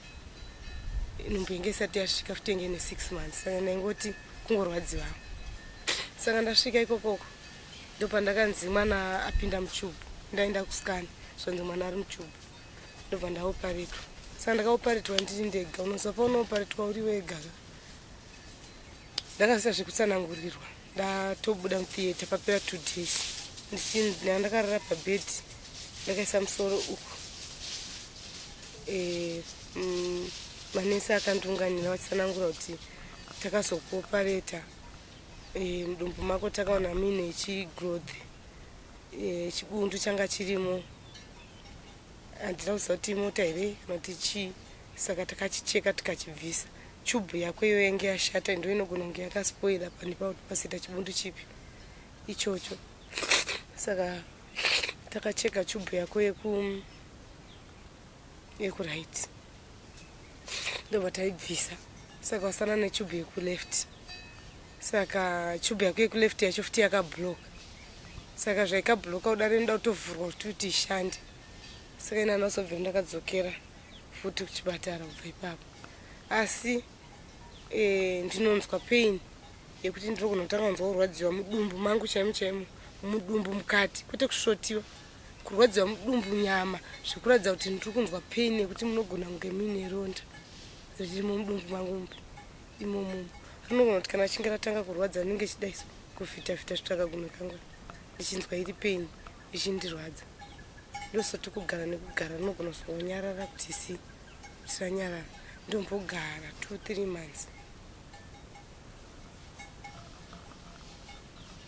nhumbu yenge isati yasvika futi yenge ine six months saka ndaingoti kungorwadziwa saka ndasvika ikokoko ndopandakanzi mwana apinda muchubhu ndaenda kuskani zvanzi mwana ari muchubhu ndobva ndaoparetwa saka ndakaoparetwa ndiri ndega unoziva paunoparetwa uri wega ndakasita zvekutsanangurirwa ndatobuda mutheatre papera two days ndakarara pabed ndakaisa musoro uku e, manesi akandiunganira vachitsanangura kuti takazokuopareta e, mudumbu mako takaona muine chigrowth e, chibundu changa chirimo handina kuziva kuti imota here kana kuti chii saka takachicheka tikachibvisa chubhu yako iyo yange yashata ndo inogona kunge yakaspoila pane pakuti pasaita chibundu chipi ichocho saka takacheka chubhu yako yeku yekuright ndobva taibvisa saka wasana nechubhu yekuleft saka chubhu yako yekuleft yacho futi yakabloka saka zvaikabloka kudaro inoda kutovhurwa kuti kuti ishande saka ini anozobvira ndakadzokera futi kuchipatara kubva ipapo asi e, ndinonzwa pain yekuti ndiri kunotanga kunzwa kurwadziwa mudumbu mangu chaimo chaimo mudumbu mukati kwete kusvotiwa kurwadziwa mudumbu nyama zvekuratidza kuti ndiri kunzwa pain yekuti munogona kunge muine ronda ririmo mudumbu mangu imomo rinogona kuti kana achinge ratanga kurwadza rinenge chidaiso kuvhitavhita zvitsvaka gumwe kangu ndichinzwa iri pain ichindirwadza ndosati kugara nekugara rinogona kuzonyarara kuti si tiranyarara ndombogara two three months.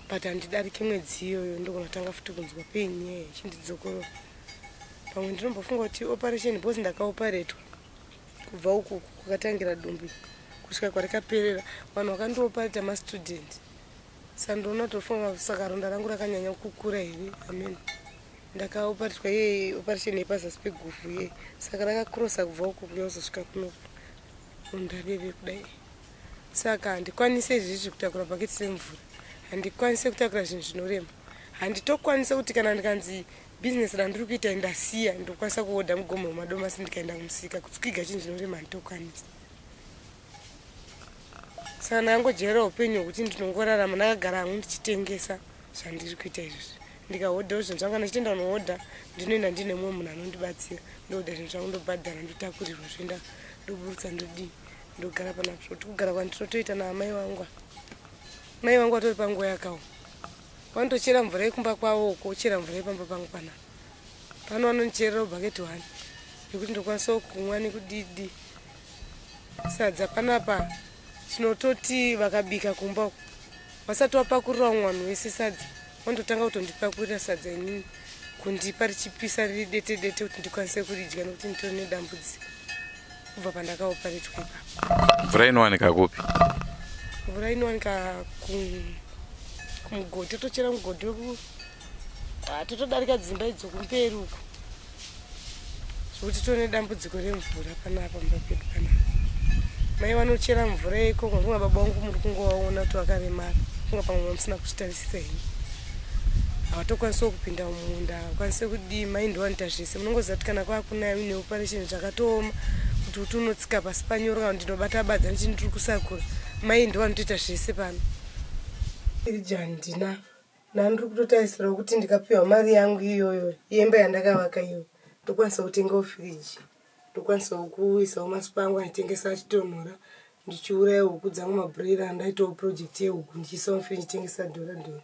But handidariki mwedzi iyoyo ndogona kutanga futi kunzwa pain iyaye ichindidzokorora. Pamwe ndinombofunga kuti operation because ndakaoparetwa kubva uku kwakatangira dumbu kusvika kwarikaperera. Vanhu vakandiopareta mastudent. Saka ndinoona kutofunga saka ronda rangu rakanyanya kukura here amen. Ndakaoparetwa iye operation yepazasi peguvhu iye saka rakakrosa kubva uku kuya kuzosvika kunoku ronda reve kudai. Saka handikwanise izvizvi kutakura bhaketi remvura, handikwanise kutakura zvinhu zvinorema, handitokwanise kuti kana ndikanzi bhizinesi randiri kuita ndasiya ndokwanisa kuodha mugomo wemadomasi ndikaenda kumusika kutsikiga chinhu chinorema handitokwanisa. Saka ndakangojaira upenyu hwekuti ndinongorarama ndakagara hangu ndichitengesa zvandiri kuita izvozvi. Ndikahodhawo zvinhu zvangu kana ndichitoenda kunohodha ndinoenda ndine mumwe munhu anondibatsira ndohodha zvinhu zvangu ndobhadhara ndotakurirwa zvoenda ndoburutsa ndodii ndogara panapa zvekuti kugara kwandinotoita naamai vangu mai vangu vatori panguva yakaoma vanotochera mvura yekumba kwavo uko ochera mvura yepamba pangu panapa pano vanondichererawo bhaketi one yekuti ndokwanisawo kumwa nekudidi sadza panapa tinototi vakabika kumba uko vasati vapakurira vamwe vanhu vese sadza vanototanga kutondipakurira sadza inini kundipa richipisa riri dete dete kuti ndikwanise kuridya nekuti nditori nedambudziko kubva pandakaoparetwa ipapo. Mvura inowanika kupi? Mvura inowanika kumugodhi, totochera mugodhi weku ah, totodarika dzimba idzo kumberi uko zvekuti tone dambudziko remvura panapa mumba pedu panapa mai vanochera mvura ikoko ndofunga baba vangu muri kungovaona kuti vakaremara funga pamwe mamusina kuzvitarisisa henyu havatokwanisawo kupinda mumunda havakwanise kudii mai ndovanoita zvese munongoziva kuti kana kwakunaya uine operation zvakatooma kuti kuti unotsika pasi panyoro kana ndinobata badza ndichi ndiri kusakura mai ndovanotoita zvese pano iriji handina Ndandiri kutotarisirawo kuti ndikapiwa mari yangu iyoyo yemba yandakavaka iyoyo ndokwanisa kutengawo firiji ndokwanisawo kuisawo masupa angu aitengesa achitonhora ndichiuraya huku dzangu mabroiler andaitawo project yehuku ndichiisawo mufiriji ndichitengesa dhora dhora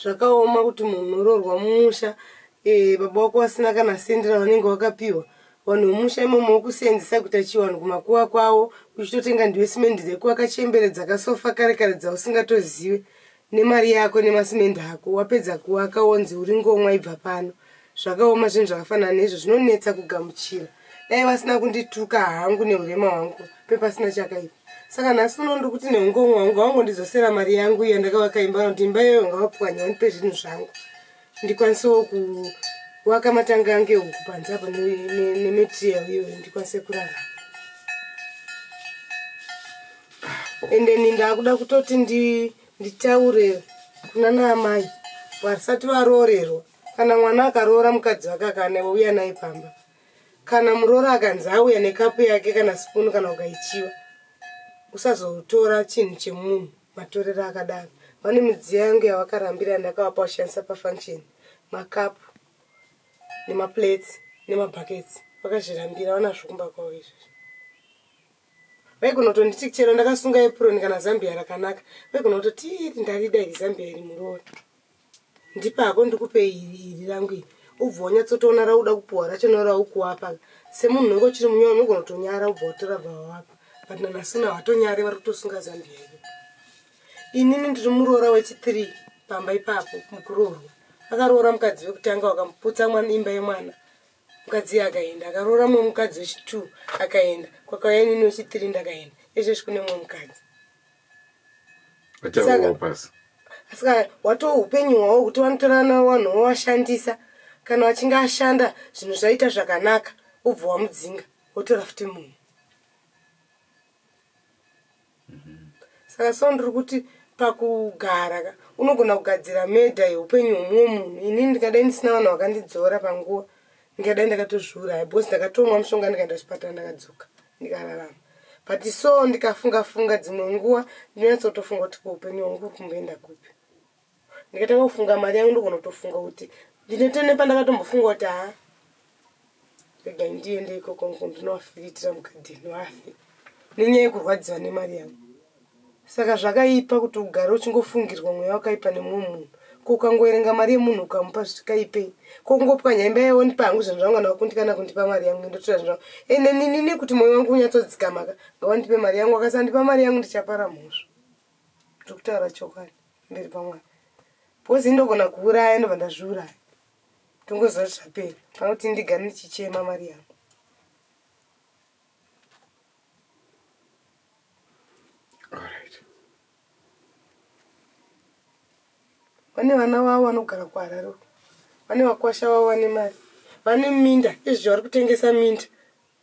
zvakaoma kuti munhu unoroorwa mumusha e, baba wako vasina kana sendi ravanenge wakapiwa vanhu vemusha imomo vokuseenzesa kuita chivanhu kumakuva kwavo uchitotenga ndiwe simendi dzekuvaka chembere dzakasofa kare kare dzausingatozive Nemari yako nemasimende ako wapedza kuwaka wonzi uri ngomwa ibva pano. Zvakaoma zvinhu zvakafanana neizvo zvinonetsa kugamuchira. Dai vasina kundituka hangu nehurema hwangu pepasina chakaipa. Saka nhasi uno ndiri kuti nehungomwa hwangu ngavangondidzosera mari yangu iya ndakavaka imba kana kuti imba iyoyo ngavapwanye vandipe zvinhu zvangu ndikwanisewo kuvaka matanga angu ehuku panze apa nematerial iyoyo ndikwanise kurarama. Ende ni ndakuda kutoti ndi nditaure kuna naamai vasati varoorerwa kana mwana akaroora mukadzi wake akana uya naye pamba kana muroora akanzi auya nekapu yake kana sipunu kana ukaichiwa usazotora chinhu chemunhu matorero akadaro vane midziyo yangu yavakarambira yandakavapa vashandisa pafunction makapu nemaplates nemabuckets vakazvirambira vanazvo kumba kwavo izvozvo Vaigona kutonditi chero ndakasunga apron kana zambia rakanaka vaigona kutoti iri ndarida iri zambia iri muroora ndipe hako ndikupe iri iri rangu iri ubva wanyatsotoona rauda kupuwa racho noraukuwapa semunhu unenge uchiri munyoro unogona kutonyara ubva watora bva wawapa but nanasuna havatonyare vari kutosunga zambia iri inini ndiri muroora wechi3 pamba ipapo mukuroorwa akaroora mukadzi wekutanga wakamuputsa mwana imba yemwana Mukadzi iye akaenda akaroora mumwe mukadzi wechitwo akaenda kwakauya inini wechithree ndakaenda izvezvi kune mumwe mukadzi saka watoo upenyu hwavo hwekuti vanotorana vanhu vovashandisa kana vachinge ashanda zvinhu zvaita zvakanaka wobva wamudzinga wotora futi mumwe Saka so ndiri kuti pakugara ka unogona kugadzira medha yeupenyu hwemumwe munhu. Inini ndingadai ndisina vanhu vakandidzora panguva ndingadai ndakatozviuraya because ndakatomwa mushonga ndikaenda kuchipatara ndakadzoka ndikararama. But so ndikafunga funga dzimwe nguva ndinonyatsotofunga kuti ko upenyu hwangu uri kumboenda kupi. Ndikatanga kufunga mari yangu ndogona kutofunga kuti ndinotene pandakatombofunga kuti haa regai ndiende ikoko nko ndinovafiritira mugadheni vafe nenyaya yekurwadziwa nemari yangu. Saka zvakaipa kuti ugare uchingofungirwa mweya wakaipa nemumwe munhu. Ko ukangoverenga mari yemunhu ukamupa zvikaipei? Ko kungopwanya imba yavo ndipa hangu zvinhu zvangu kana vakundikana kundipa mari yangu ndotora zvinhu zvangu. Ende nini kuti moyo wangu unyatsodzikamaka ngawandipe mari yangu akasandipa mari yangu ndichapara mhosva. Ndiri kutaura chokwadi. mberi pamwari because indogona kuuraya ndobva ndazviuraya tongoziva kuti zvapera pane kuti ndigare ndichichema mari yangu Vane vana vavo vanogara kuHarare uko. Vane vakwasha vavo vane mari. Vane minda, izvi vari kutengesa minda.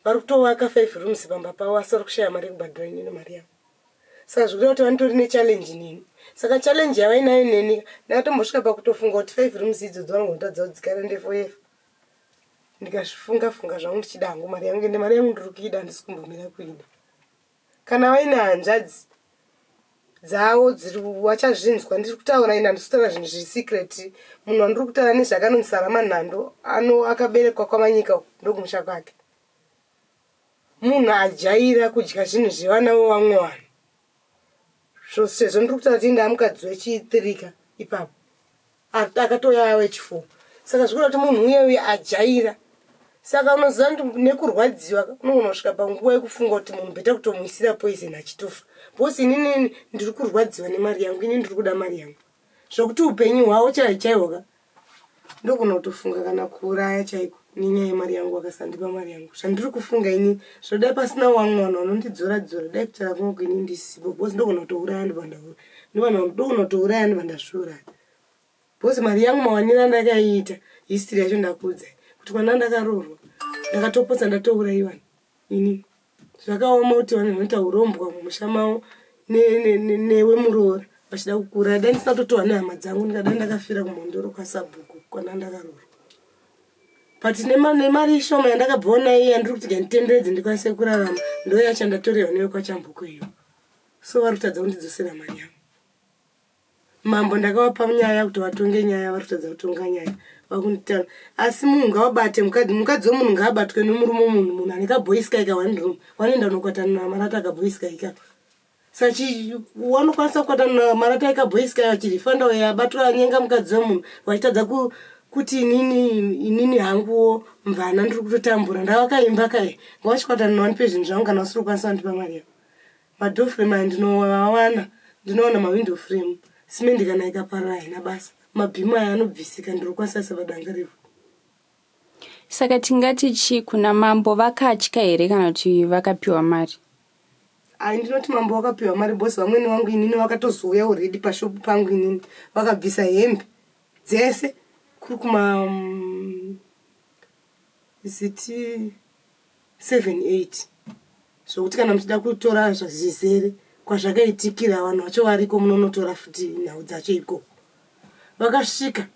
Vari kutovaka five rooms pamba pavo asi vari kushaya mari yekubhadhara inini mari yavo. Saka zvikureva kuti vanotori nechallenge neni. Saka challenge yavainayo neni ndakatombosvika pakutofunga kuti five rooms idzodzo vanogona kutadza kudzikara ndefo yefa. Ndikazvifunga funga zvangu ndichida hangu mari yangu ende mari yangu ndiri kuida handisi kumbomira kuida. Kana vaine hanzvadzi dzavo dziri vachazvinzwa ndiri kutaura ini handisi kutaura zvinhu zviri secret munhu wandiri kutaura nezvake anonzi Saramanhando ano akaberekwa kwaManyika uko ndokumusha kwake munhu ajaira kudya zvinhu zvevana vevamwe vanhu so sezvo ndiri kutaura kuti indaa mukadzi wechithirika ipapo akatouya ava wechifo saka zvikureva kuti munhu uye uye ajaira saka unoziva kuti nekurwadziwa unogona kusvika panguva yekufunga kuti munhu beta kutomuisira poison achitofa because inini ndiri kurwadziwa nemari yangu ini ndiri kuda mari yangu zvokuti upenyu hwavo chaiho chaihoka ndogona kutofunga kana kuuraya chaiko nenyaya yemari yangu vakasandipa mari yangu zvandiri kufunga ini zvodai pasina wamwe vanhu vanondidzora dzora dai kutaura kwangu ini ndisipo because ndogona kutouraya ndobva ndogona kutouraya ndobva ndazviuraya because mari yangu mawaniro andakaiita history yacho ndakuudzai kuti kwana ndakaroorwa ndakatopotsa ndatouraiwa ini Zvakaoma kuti vanhu vanoita hurombwa mumusha mavo newe muroora vachida kukuuraya. Dai ndisina kutotorwa nehama dzangu ndikadai ndakafira kumhondoro kwasabhuku kwana ndakaroorwa. But nemari ishoma yandakabvawo nayo iya ndiri kuti ganditenderedze ndikwanise kurarama ndoyacho yandatorerwa newe kwachambuko iyo. So vari kutadza kundidzosera mari yangu. Mambo ndakavapa nyaya kuti vatonge nyaya vari kutadza kutonga nyaya vakunditanga asi munhu ngavabate mukadzi mukadzi wemunhu ngaabatwe nemurume wemunhu munhu ane kaboys kaika one room wanoenda kunokwatana marata kaboys kaika sachi wanokwanisa kukwatana marata ekaboys kai vachirifanda uyo abatwa anyenga mukadzi wemunhu vachitadza ku kuti inini inini hanguwo mvana ndiri kutotambura ndavakaimba kai ngavachikwatana wandipe zvinhu zvangu kana usiri kukwanisa wandipa mari yavo Madoor frame aya ndinoawana ndinowana mawindow frame simendi kana ikaparara haina basa mabhimu aya anobvisika ndinokwanisa isa padanga revhu. Saka tingati chii kuna mambo vakatya here kana kuti vakapiwa mari? Ai ndinoti mambo wakapiwa mari boss vamwene vangu inini vakatozouya already pashop pangu inini vakabvisa hembe dzese kuri kuma mm, is it 78 zvokuti kana muchida kutora zvizere kwazvakaitikira vanhu vacho variko munonotora futi nhau dzacho ikoko vakasvika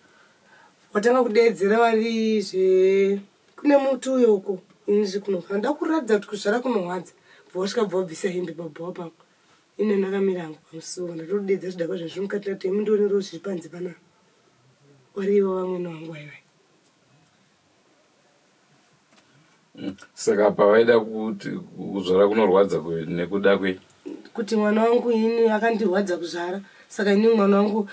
watanga kudeedzera vari zve kune muti uyo uko ini ndiri kuno kana kuratidza kuti kuzvara kunorwadza bva wasvika bva wabvisa hembe pabhowa pangu ine ndakamira hangu pamusuwo ndatodeedza zvidakwa zvezviri mukati ndati imi ndionerewo zviri panze panapa warivo vamwene vangu vaivai Saka pavaida kuti kuzvara kunorwadza nekuda kwei? Kuti mwana wangu ini akandirwadza kuzvara saka ini mwana wangu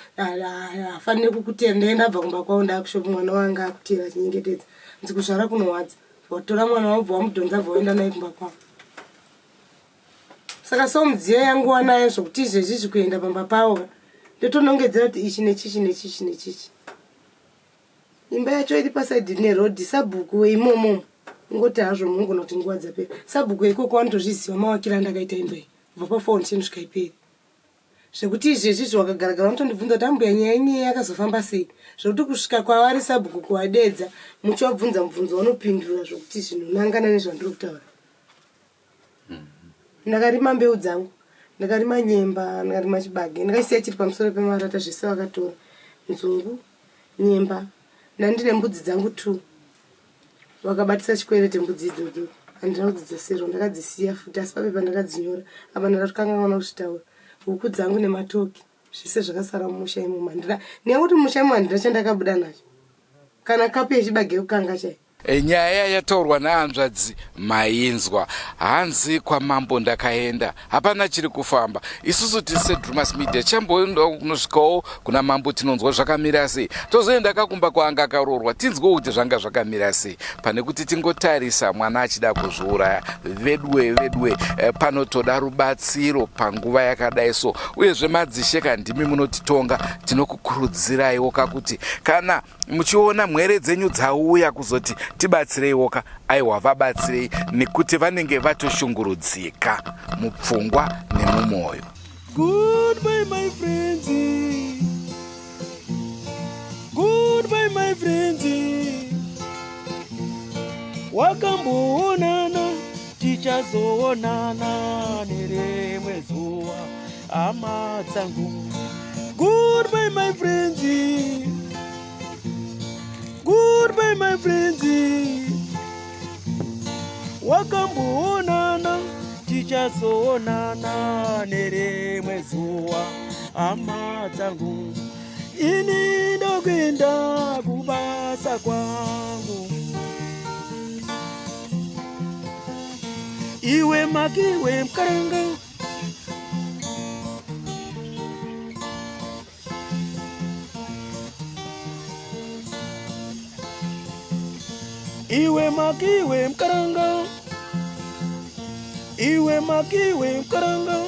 hafanire kukutera ndee ndabva kumba kwavo ndaakushopu mwana wangu akutera achinyengetedza nzi kuzvara kunorwadza watora mwana wangu bva wamudhonza bva waenda naye kumba kwavo saka so mudziyo yangu wanayo zvokuti izvezvi zvikuenda pamba pavo ndotonongedzera kuti ichi nechichi nechichi nechichi Imba yacho iri paside neroad sabhuku weimomo ungoti hazvo munogona kuti nguva dzapera sabhuku weikoko vanotozviziva mawakiro andakaita imba iyi kubva pafoundation svika iperi zvekuti izvezvi izvi wakagaragara vanotondibvunza kuti ambuya nyaya yenyu yakazofamba sei zvekuti kusvika kwavari sabhuku kuvadeedza muchivabvunza mubvunzo vanopindura zvekuti zvinonangana nezvandiri kutaura Ndakarima mbeu dzangu, ndakarima nyemba, ndakarima chibage, ndakasiya chiri pamusoro pemarata zvese vakatora nzungu, nyemba. Ndandine mbudzi dzangu two vakabatisa chikwerete mbudzi idzodzo handina kudzidzoserwa ndakadzisiya futi asi papepa ndakadzinyora apa ndakatokanganwa kuzvitaura huku dzangu nematoki zvese zvakasara mumusha imomo handina ndingangoti mumusha imomo handina chandakabuda nacho kana kapu yechibage yekukanga chai. E, nyaya yataurwa nahanzvadzi mainzwa hanzi kwamambo ndakaenda hapana chiri kufamba isusu tiri sedrumas media chamboenda kunosvikawo kuna mambo tinonzwa zvakamira sei tozoenda kakumba kwaanga akaroorwa tinzwewo kuti zvanga zvakamira sei pane kuti tingotarisa mwana achida kuzviuraya veduwe veduwe eh, panotoda rubatsiro panguva yakadai so uyezve madzishe ka ndimi munotitonga tinokukurudziraiwo kakuti kana muchiona mhwere dzenyu dzauya kuzoti tibatsireiwoka aiwa vabatsirei nekuti vanenge vatoshungurudzika mupfungwa nemumwoyo Goodbye my friends. Goodbye my friends. Wakamboonana tichazoonana nerimwe zuva hama dzangu. Goodbye my friends. Goodbye my friends. Wakamboonana tichazoonana nerimwe zuva hama dzangu. Ini ndokuenda kubasa kwangu. Iwe makiwe mkaranga Iwe makiwe mkaranga Iwe makiwe mkaranga